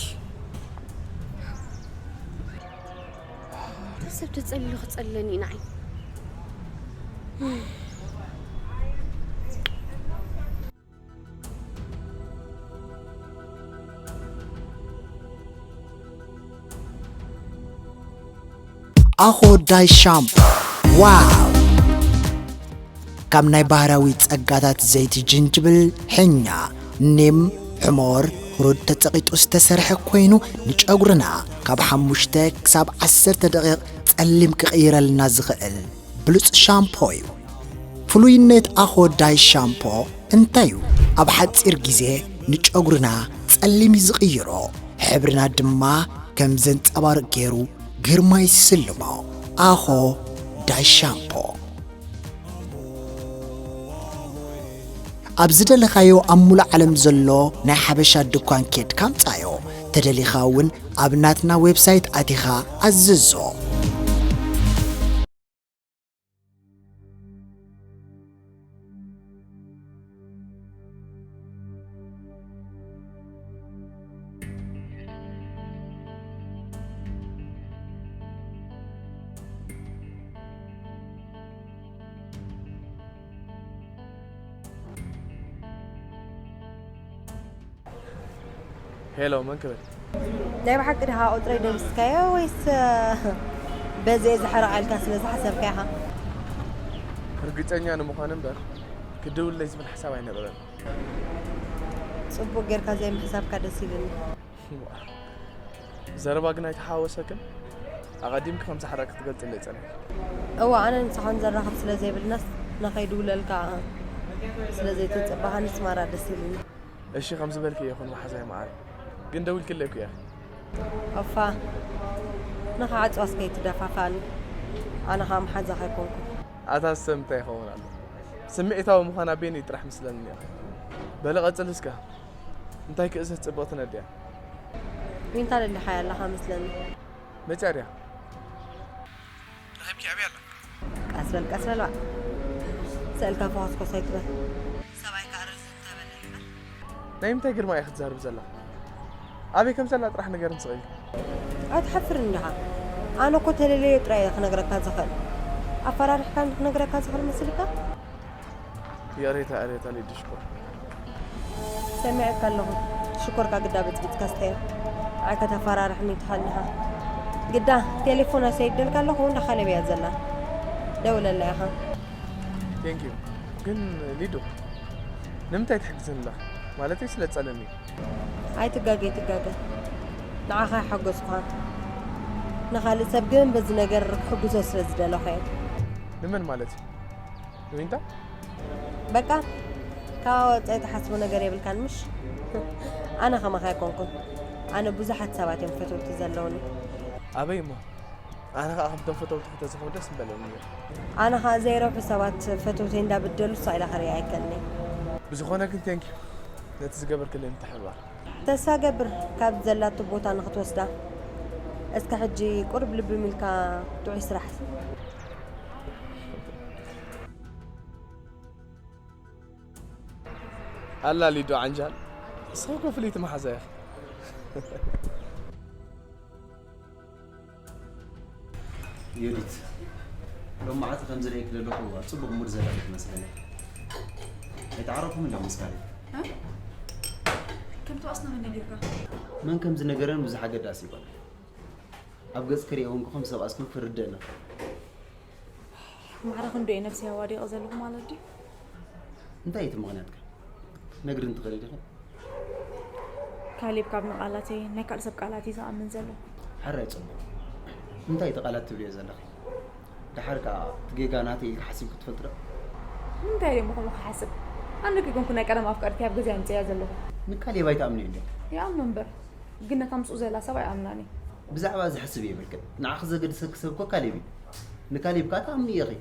እታ ሰብ ተጸሊሉ ክጸልለኒ እዩ ንዓይ። ኣኾ ዳይ ሻምፖ። ዋው! ካብ ናይ ባህራዊ ጸጋታት ዘይቲ ጅንጅብል፣ ሕኛ፣ ኒም፣ ሕሞር፣ ህሩድ ተጸቒጡ ዝተሰርሐ ኮይኑ፣ ንጨጉርና ካብ ሓሙሽተ ክሳብ ዓሰርተ ደቂቕ ጸሊም ክቕይረልና ዝኽእል ብሉጽ ሻምፖ እዩ። ፍሉይነት ኣኾ ዳይ ሻምፖ እንታይ እዩ? ኣብ ሓጺር ግዜ ንጨጉርና ጸሊም እዩ ዝቕይሮ፣ ሕብርና ድማ ከም ዘንጸባርቕ ገይሩ ግርማ ይስልሞ። ኣኾ ዳይ ሻምፖ። ኣብ ዝደለኻዮ ኣብ ሙሉእ ዓለም ዘሎ ናይ ሓበሻ ድኳን ኬድካ ኣምጻዮ። ተደሊኻ እውን ኣብ ናትና ዌብሳይት ኣቲኻ ኣዝዞ። ሄሎ፣ መን ክብል? ናይ ብሓቂ ድኻ ቁጽረይ ደምስካዮ ወይስ በዚ እየ ዝሕረቕ ኢልካ ስለ ዝሓሰብካ ኢኻ? ርግጸኛ ንምዃን እምበር፣ ክድውለይ ዝብል ሓሳብ ኣይነበረን። ጽቡቕ ጌርካ ዘይምሕሳብካ ደስ ኢሉኒ። ዘረባ ግን ኣይተሓወሰክን? ኣቐዲምኪ ከም ዝሓረቂ ክትገልጽለይ ጸኒሕኪ። እወ፣ ኣነ ንስኻ ንዘራኽብ ስለ ዘይብልናስ፣ ንኸይድውለልካ ስለ ዘይተጸባኻንስ ማራ ደስ ኢሉኒ። እሺ፣ ከም ዝበልኪ ይኹን መሓዛይ መዓር። ግን ደዊልክለይ እኮ ኢኺ። ኦፋ፣ ንኽዓጽዋስ ከይትደፋፋኒ። ኣነ ኸኣ መሓዛኻ ኣይኮንኩን። ኣታ ሰብ እንታይ ይኸውን ኣሎ? ስምዒታዊ ምዃና ቤኒ ጥራሕ ምስለኒ እያ። በለ ቀጽል እስከ። እንታይ ክእዘዝ ጽብቕቲ ነድያ? ዊንታ ደሊኻያ ኣለኻ መስለኒ። መጽያ ድያ? ረኺብኪ ኣበይ ኣላ? ቀስ በል፣ ቀስ በል ባዕ። ስእልካ ፈኾስኮስ ኣይትበል። ሰብኣይ ከኣ ርዝን ተበለ ይበል። ናይ ምንታይ ግርማ እያ ክትዛረብ ዘላ? ኣበይ ከም ዘላ ጥራሕ ንገርኒ ስቕ ኢልኪ። ኣይትሓፍርን ዲኻ? ኣነ እኮ ተለለዮ ጥራይ እየ ክነግረካ ዝኽእል። ኣፈራሪሕካኒ ክነግረካ ዝኽእል መሲልካ? ይቕሬታ፣ ይቕሬታ ሊዱ ሽኮር። ሰሚዐካ ኣለኹ። ሽኮርካ ግዳ ብጽብጽ ከስተዮ። ንዓይ ከተፈራርሕኒ ትኽእል ኢኻ። ግዳ ቴሌፎን ኣሰይደልካ ኣለኹ፣ እንዳ ካሌብ እያ ዘላ። ደውለላ ኢኻ። ቴንክ ዩ። ግን ሊዱ፣ ንምንታይ ትሕግዝኒ ኣለኻ? ማለተይ ስለ ትጸልእኒ። ኣይትጋገ፣ ኣይትጋገ። ንዓኻ ኣይሓገዝኩኻን። ንኻልእ ሰብ ግን በዚ ነገር ክሕግዞ ስለ ዝደለኹ እየ። ንመን ማለት እዩ? ንዊንታ? በቃ፣ ካብኣ ወጻኢ ትሓስቦ ነገር የብልካን ምሽ? ኣነ ከማኻ ኣይኮንኩን። ኣነ ብዙሓት ሰባት እዮም ፈተውቲ ዘለውኒ። ኣበይ እሞ? ኣነ ኸኣ ከምቶም ፈተውትኺ ተዝኾኑ ደስ ምበለኒ ነይሩ። ኣነ ኸኣ ዘይረብሑ ሰባት ፈተውተይ እንዳበደሉ ስቕ ኢለ ክርኢ ኣይክእልን እየ። ብዝኾነ ግን ቴንክ ዩ ነቲ ዝገበርክለይ ምትሕብባር። ተስፋ እገብር ካብዚ ዘላቶ ቦታ ንኽትወስዳ። እስከ ሕጂ ቁሩብ ልብም ኢልካ ጥዑይ ስራሕ። ኣላ ሊዱ ዓንጃል፣ ንስኺ እኮ ፍልይቲ መሓዛ ኢኺ። ዮዲት፣ ሎም መዓልቲ ከም ዝርእየኪ ዘለኹ ኣብ ጽቡቕ ሙድ ዘለኺ ትመስለኒ። ኣይተዓረኹምን ዶ ምስ ካሌብ? እ? ከም ተዋስና መን ነጊርካ? መን ከም ዝነገረን ብዙሕ ኣገዳሲ ይኮነ። ኣብ ገጽ ክርእዮ እውን ከም ሰብ ኣስኩም ክርደእና። ማዕረ ክንዶ እየ ነብሰይ ኣዋዲቐ ዘለኹ ማለት ድዩ? እንታይ እዩ እቲ ምኽንያትካ? ነግርኒ ትኽእሊ ዲኺ? ካሌብ ካብ ንቓላተይ ናይ ካልእ ሰብ ቃላት እዩ ዝኣምን ዘሎ። ሕራይ ጽቡቕ። እንታይ እቲ ቃላት ትብልዮ ዘለኺ? ደሓር ከኣ እቲ ጌጋ ናተይ ኢልካ ሓሲብኪ ትፈልጢ ዶ? ንምንታይ እየ እሞ ከምኡ ክሓስብ? ኣነ ከይኮንኩ ናይ ቀደም ኣፍቀርተይ ኣብ ገዛይ ኣምጺኣያ ዘለኹ። ንካሌብ ኣይትኣምንዮ እንድያ? ይኣምኖ እምበር፣ ግን ነታ ምስኡ ዘላ ሰብ ኣይኣምናን እየ። ብዛዕባ እዚ ሕስቢ የብልክን። ንዓኺ ዘገድሰኪ ሰብ እኮ ካሌብ እዩ። ንካሌብ ከኣ ትኣምንዮ ኢኺ።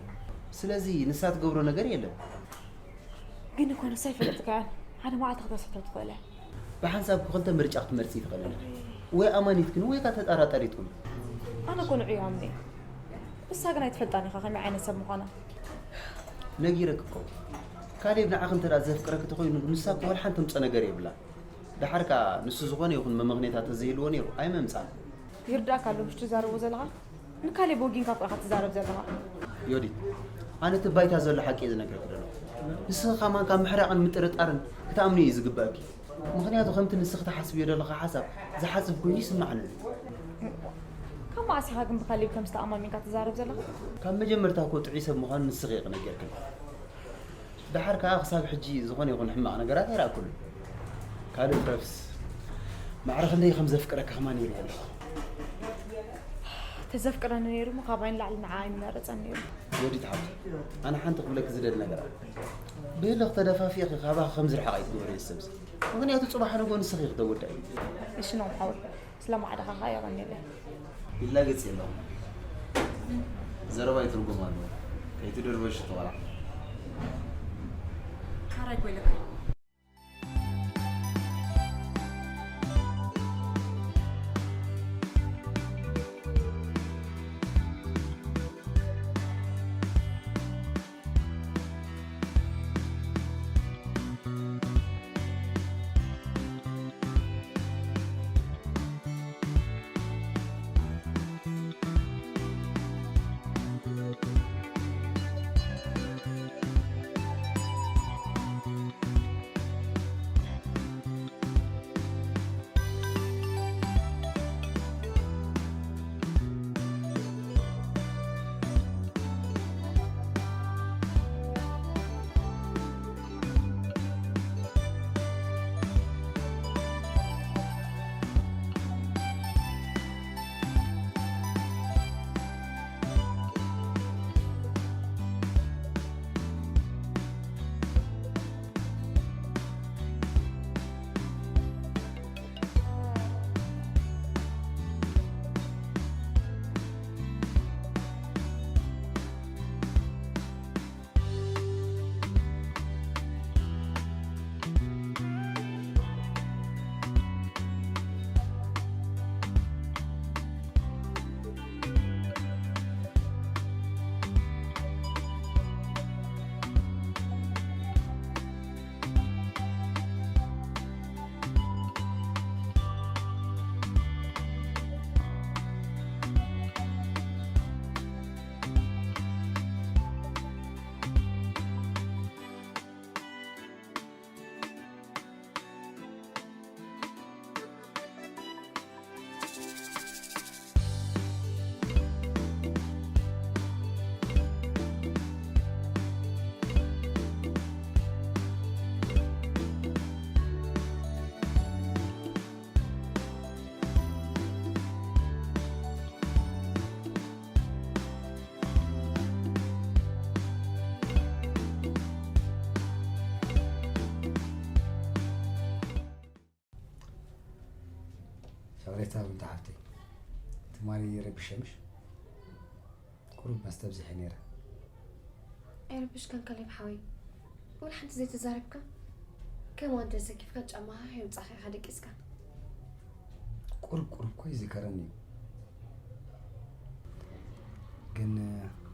ስለዚ ንሳ ትገብሮ ነገር የለን። ግን እኮ ንሳ ኣይፈለጥካያን። ሓደ መዓልቲ ክተስሕቶ ትኽእል እያ። ብሓንሳብ እኮ ክልተ ምርጫ ክትመርጺ ትኽእሊ ኣለኺ። ወይ ኣማኒትክኒ ወይ ከኣ ተጠራጠሪትክኒ። ኣነ እኮ ንዑ ይኣምኖ እየ። ንሳ ግን ኣይትፈልጣን ኢኻ ከመይ ዓይነት ሰብ ምዃና። ነጊረኪ እኮ። ካሌብ ንዓኺ እንተ ደኣ ዘፍቅረኪ ተኾይኑ ንሳ እኮ ወላ ሓንቲ ተምጽኦ ነገር የብላን። ደሓር ከኣ ንሱ ዝኾነ ይኹን መመኽነይታ ተዘይህልዎ ነይሩ ኣይመምጽኣን። ይርዳእካ ኣሎ ምሽ ትዛረቦ ዘለኻ? ንካሌብ ወጊንካ እኮ ኢኻ ትዛረብ ዘለኻ። ዮዲት፣ ኣነ እቲ ባይታ ዘሎ ሓቂ እየ ዝነግረኪ ዘለኹ። ንስኺ ከማን ካብ ምሕራቕን ምጥርጣርን ክትኣምኒ እዩ ዝግበኣኪ። ምኽንያቱ ከምቲ ንስኺ ትሓስብዮ ዘለኺ ሓሳብ ዝሓስብ ኮይኑ ይስማዓኒ። ካብ መዓስ ኢኻ ግን ብካሌብ ከም ዝተኣማሚንካ ትዛረብ ዘለኻ? ካብ መጀመርታ እኮ ጥዑይ ሰብ ምዃኑ ንስኺ ኢኺ ነጊርክኒ። ደሓር ከኣ ክሳብ ሕጂ ዝኾነ ይኹን ሕማቕ ነገራት ኣይረኣኩሉን። ካልእ ትረፍስ፣ ማዕረ ክንደይ ከም ዘፍቅረካ ከማን ይርእዮ ኣለኹ። ተዘፍቅረኒ ነይሩ እሞ፣ ካባይ ንላዕሊ ንዓ ኣይመረጸን ነይሩ። ወዲት ሓብቲ፣ ኣነ ሓንቲ ክብለኪ ዝደሊ ነገር ኣሎ። ብህልኽ ተደፋፊእኺ ካባኺ ከም ዝርሕቕ ኣይትግበርዮ ሰብሲ። ምኽንያቱ ጽባሕ ንግሆ ንስኺ ኢኺ ተጎዳኢ። እሺ፣ ኖም ሓወይ፣ ስለ ማዕድኻ ኸኣ የቐንየለይ። ይላገጽ የለኹም። ዘረባይ ትርጉም ኣለዎ። ከይትድርበሽ ተዋላ። ሓራይ ኮይለካ። ሰብሬታ ብንታ ሓብተይ፣ ትማሊ ረቢሸ ምሽ? ቁሩብ መስተ ኣብዚሐ ነይረ። ኣይረብሽካን ካሌብ ሓወይ፣ ወላ ሓንቲ ዘይተዛረብካ? ከማን ተሰኪፍካ ጫማኻ ከየውጻእካ ኢኻ ደቂስካ። ቁሩብ ቁሩብ እኮ ይዝከረኒ እዩ። ግን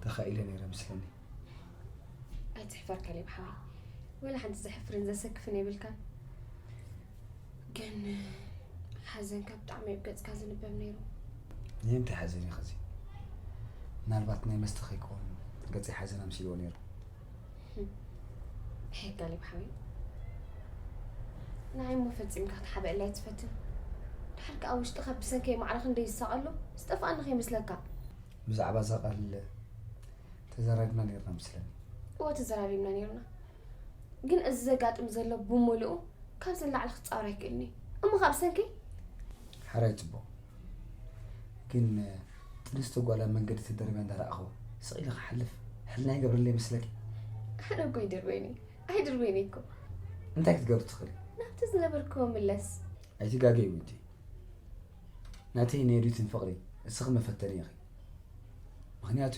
ተኻኢለ ነይረ መስለኒ። ኣይትሕፈር ካሌብ ሓወይ፣ ወላ ሓንቲ ዘሕፍርን ዘሰክፍን የብልካን። ግን ሓዘንካ ብጣዕሚ ኣብ ገጽካ ዝንበብ ነይሩ። ናይ እንታይ ሓዘን እዩ ኸዚ? ምናልባት ናይ መስተ ከይከውን ገጸይ ሓዘን ኣምሲልዎ ነይሩ። ሄይ ካሌብ ሓወይ፣ ንዓይ እሞ ፈጺምካ ክትሓብአለይ ኣይትፈትን። ድሓር ከኣ ውሽጥኻ ብሰንከይ ማዕረ ክንደይ ይሳቐ ኣሎ፣ ዝጠፍኣኒ ከይመስለካ። ብዛዕባ እዛ ቃል ተዘራሪብና ነይርና መስለኒ። እወ ተዘራሪብና ነይርና። ግን እዚ ዘጋጥም ዘሎ ብምሉኡ ካብዚ ንላዕሊ ክጻወር ኣይክእልን እዩ። እሞ ካብ ሰንከይ? ሓራይ ጽቡቕ። ግን ጥንስቲ ጓል ኣብ መንገዲ ተደርብያ እንዳረኣኹ ስቕ ኢለ ክሓልፍ ሕልና ይገብረለይ መስለኪ? ኣነ እኮ ይድርበይኒ። ኣይድርበይኒ እኮ። እንታይ ክትገብሪ ትኽእሊ? ናብቲ ዝነበርክዎ ምለስ። ኣይትጋገይ ዊንቲ። ናተይ ናይ ዩዲትን ፍቕሪ እስኺ መፈተኒ ኢኺ። ምኽንያቱ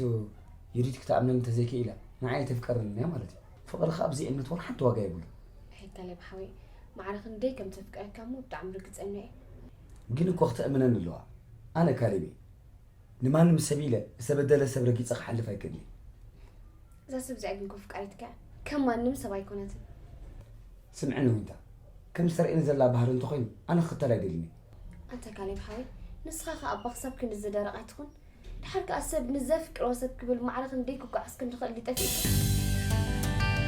ዩዲት ክትኣምነኒ እንተዘይክኢላ ንዓይ ኣይተፍቅረንን እያ ማለት እዩ። ፍቕሪ ኸኣ ብዘይ እምነት ዋላ ሓንቲ ዋጋ የብሉን። ኣይ ካሌብ ሓወይ፣ ማዕረ ክንደይ ከም ተፍቅረካ እሞ ብጣዕሚ ርግጸኛ እየ። ግን እኮ ክተእምነኒ ኣለዋ። ኣነ ካሌብ እየ። ንማንም ሰብ ኢለ ዝተበደለ ሰብ ረጊጸ ክሓልፍ ኣይክእልን እየ። እዛ ሰብ እዚኣ ግን እኮ ፍቃሪትካ እያ። ከም ማንም ሰብ ኣይኮነትን። ስምዕኒ ዊንታ፣ ከም ዝተርእየኒ ዘላ ባህሪ እንተኾይኑ ኣነ ክኽተል ኣይደልን እየ። ኣንታ ካሌብ ሓወይ፣ ንስኻ ኸኣ እባ ክሳብ ክንዲ ዝደረቕ ኣይትኹን። ድሓር ከኣ ሰብ ንዘፍቅሮ ሰብ ክብል ማዕረ ክንደይ ክጓዓዝ ከም ዝኽእል ድዩ ጠፊእካ?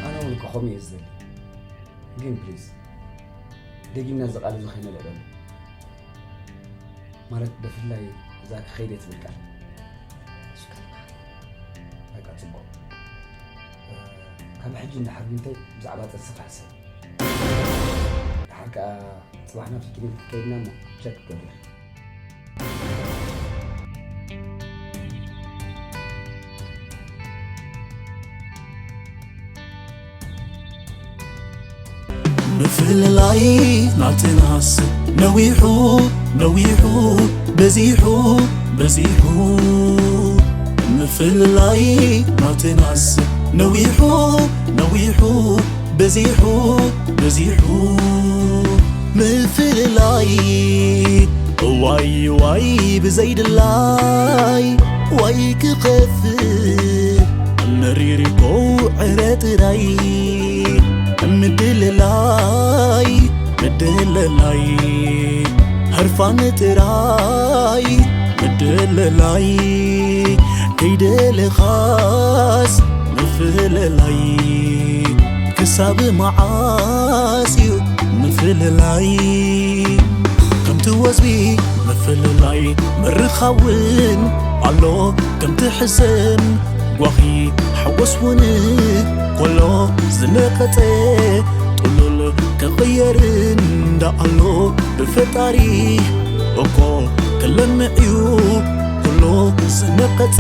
ኣነ እውን እኮ ከምኡ እየ ዝደሊ። ግን ፕሊዝ፣ ደጊምና እዚ ቃል እዚ ከይነልዕለሉ። ማለት ብፍላይ እዛ ክኸይድ እየ ትብል ቃል? እሱ ከልካ። በቃ ጽቡቕ። ካብ ሕጂ እንድሕር እንተይ ብዛዕባ ጥንስኻ ሕሰብ። ድሓር ከኣ ጽባሕ ናብቲ ክሊኒክ ከይድና እሞ ቸክ ክትገብር። ምፍልላይ ናትናስ ነዊሑ ነዊሑ በዚሑ በዚሑ ምፍልላይ ናትናስ ነዊሑ ነዊሑ በዚሑ በዚሑ ምፍልላይ ዋይ ዋይ ብዘይድላይ ዋይ ክኸፍእ መሪር እኮ ዕረ ጥራይ ምድልላይ ምድልላይ ህርፋን ጥራይ ምድልላይ ከይደለኻስ ምፍልላይ ክሳብ መዓስ እዩ ምፍልላይ ከምቲ ወዝቢ ምፍልላይ ምርኻውን ኣሎ ከምቲ ሕሰም ጓኺ ሓጎስ እውን ኮሎ ዝነቐጸ ጥሉል ክቕየር እንዳኣሎ ብፈጣሪ እኮ ክለምዕ እዩ ኩሎ ዝነቐጸ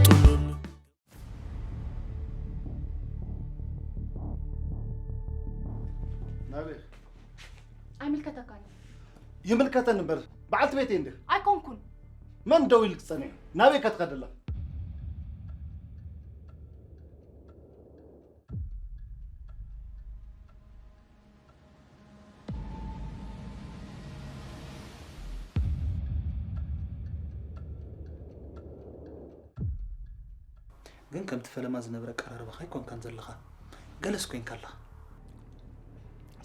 ጥሉል ናበይ? ኣይምልከተካን እዩ። ይምልከተኒ እምበር፣ በዓልቲ ቤተይ እንዲኺ። ኣይኮንኩን። መን ደው ኢልኪ ጸኒሑ? ናበይ ከ ትኸዲ ኣለኺ? ግን ከምቲ ፈለማ ዝነበረ ኣቀራርባኻ ኣይኮንካን ዘለኻ። ገለስ ኮይንካ ኣለኻ።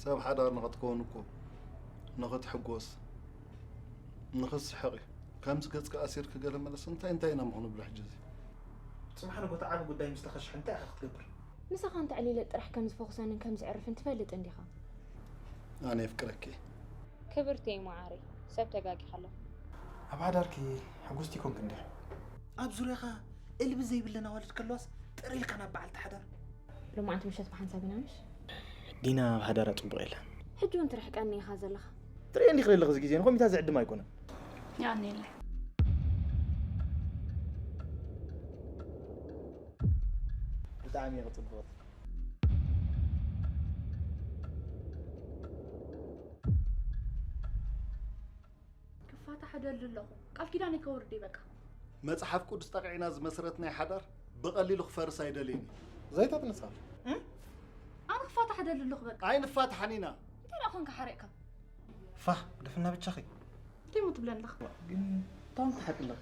ሰብ ሓዳር ንኽትከውን እኮ ንኽትሕጎስ፣ ንኽትስሕቕ እዩ። ከምዚ ገጽካ ኣሲርኪ ገለ መለስ እንታይ እንታይ ኢና ምኾኑ ብሎ ሕጂ እዚ? ጽባሕ ንጎታ ዓቢ ጉዳይ ምስ ተኸሽሐ እንታይ ኢኻ ክትገብር? ምሳኻ እንተዕሊለ ጥራሕ ከም ዝፈኹሰንን ከም ዝዕርፍን ትፈልጥ እንዲኻ። ኣነ የፍቅረኪ። ክብርቲ እየ መዓረይ፣ ሰብ ተጋጊኻ ኣለኻ። ኣብ ሓዳርኪ ሕጉስቲ ኮንክ እንዲኺ? ኣብ ዙርያኻ እልቢ ዘይብለን ኣዋልድ ከለዋስ ጥር ኢልካ ናብ በዓልቲ ሓዳር። ሎማዓንቲ ምሸት ብሓንሳብ ኢና ምሽ? ዲና ኣብ ሓዳራ ጽቡቕ የላን። ሕጂ እውን ትርሕቀኒ ኢኻ ዘለኻ። ትርእየ እንዲኺ ዘለኺ እዚ ግዜ ንኾሚታ ዝዕድም ኣይኮነን። የቐንየለይ። ብጣዕሚ ኢኺ ጽብቕቲ። ክፋታሕ እደሊ ኣለኹ። ቃል ኪዳነይ ከውርድ እየ በቃ። መጽሓፍ ቅዱስ ጠቒዕና ዝመስረትናዮ ሓዳር ብቐሊሉ ክፈርስ ኣይደልይን እየ። ዘይተጥንሳ። እም? ኣነ ክፋታሕ እደሊ ኣለኹ በቃ። ኣይንፋታሕን ኢና። እንታይ ደኣ ኾንካ ሓሪቕካ? ፋህ፣ ድፍና ብቻኺ። እንታይ እሞ ትብለኒ ኣለኻ? ግን ታውን ትሓቂ ኣለኺ።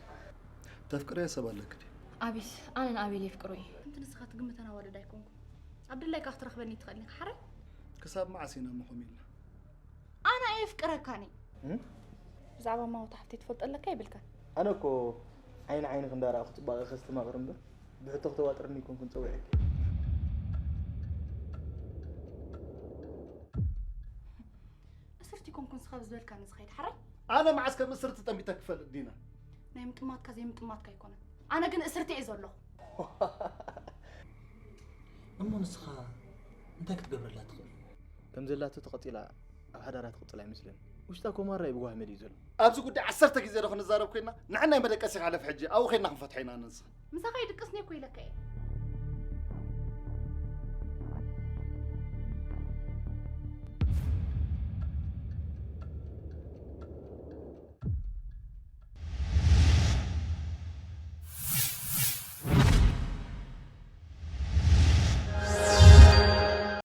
ተፍቅረዮ ሰብ ኣለኪ ድዩ? ኣቤል፣ ኣነ ንኣቤል የፍቅሮ እየ። ከምቲ ንስኻ ትግምተን ኣዋልድ ኣይኮንኩን። ኣብ ድላይካ ክትረኽበኒ ትኽእል ኢኻ፣ ሓራይ? ክሳብ መዓስ ኢና እሞ ከምኡ ኢልና? ኣነ ኣየፍቅረካን እየ። እም? ብዛዕባ ማውታ ሓፍተይ ትፈልጦ ኣለካ የብልካን? ኣነ እኮ ዓይኒ ዓይንኺ እንዳረኣኹ ጽባቐኺ ከስተማቕር እምበር፣ ብሕቶ ክተዋጥርኒ ኣይኮንኩን ጸዊዐኪ። እስርቲ ኮንኩን ስኻ ብዝበልካኒ ዝኸይድ ሓራይ? ኣነ መዓስ ከም እስርቲ ጠሚተ ክፈልጥ ዲና? ናይ ምጥማትካ ዘይምጥማትካ ኣይኮነን። ኣነ ግን እስርቲ እየ ዘለኹ። እሞ ንስኻ እንታይ ክትገብረላ ትኽእል? ከም ዘላቶ ተቐጺላ ኣብ ሓዳራ ትቕጽል ኣይመስልን። ውሽጣ ኮማራ እዩ ብጓህ መሊኡ ዘሎ። ኣብዚ ጉዳይ ዓሰርተ ግዜ ዶ ክንዛረብ ኮይና? ንዓናይ መደቀሲ ሓለፍ ሕጂ ኣብኡ ኸይድና ክንፈትሖ ኢና ኣነ ንስኻ። ምሳኻ ይድቅስኒ እኮ ኢለካ እየ።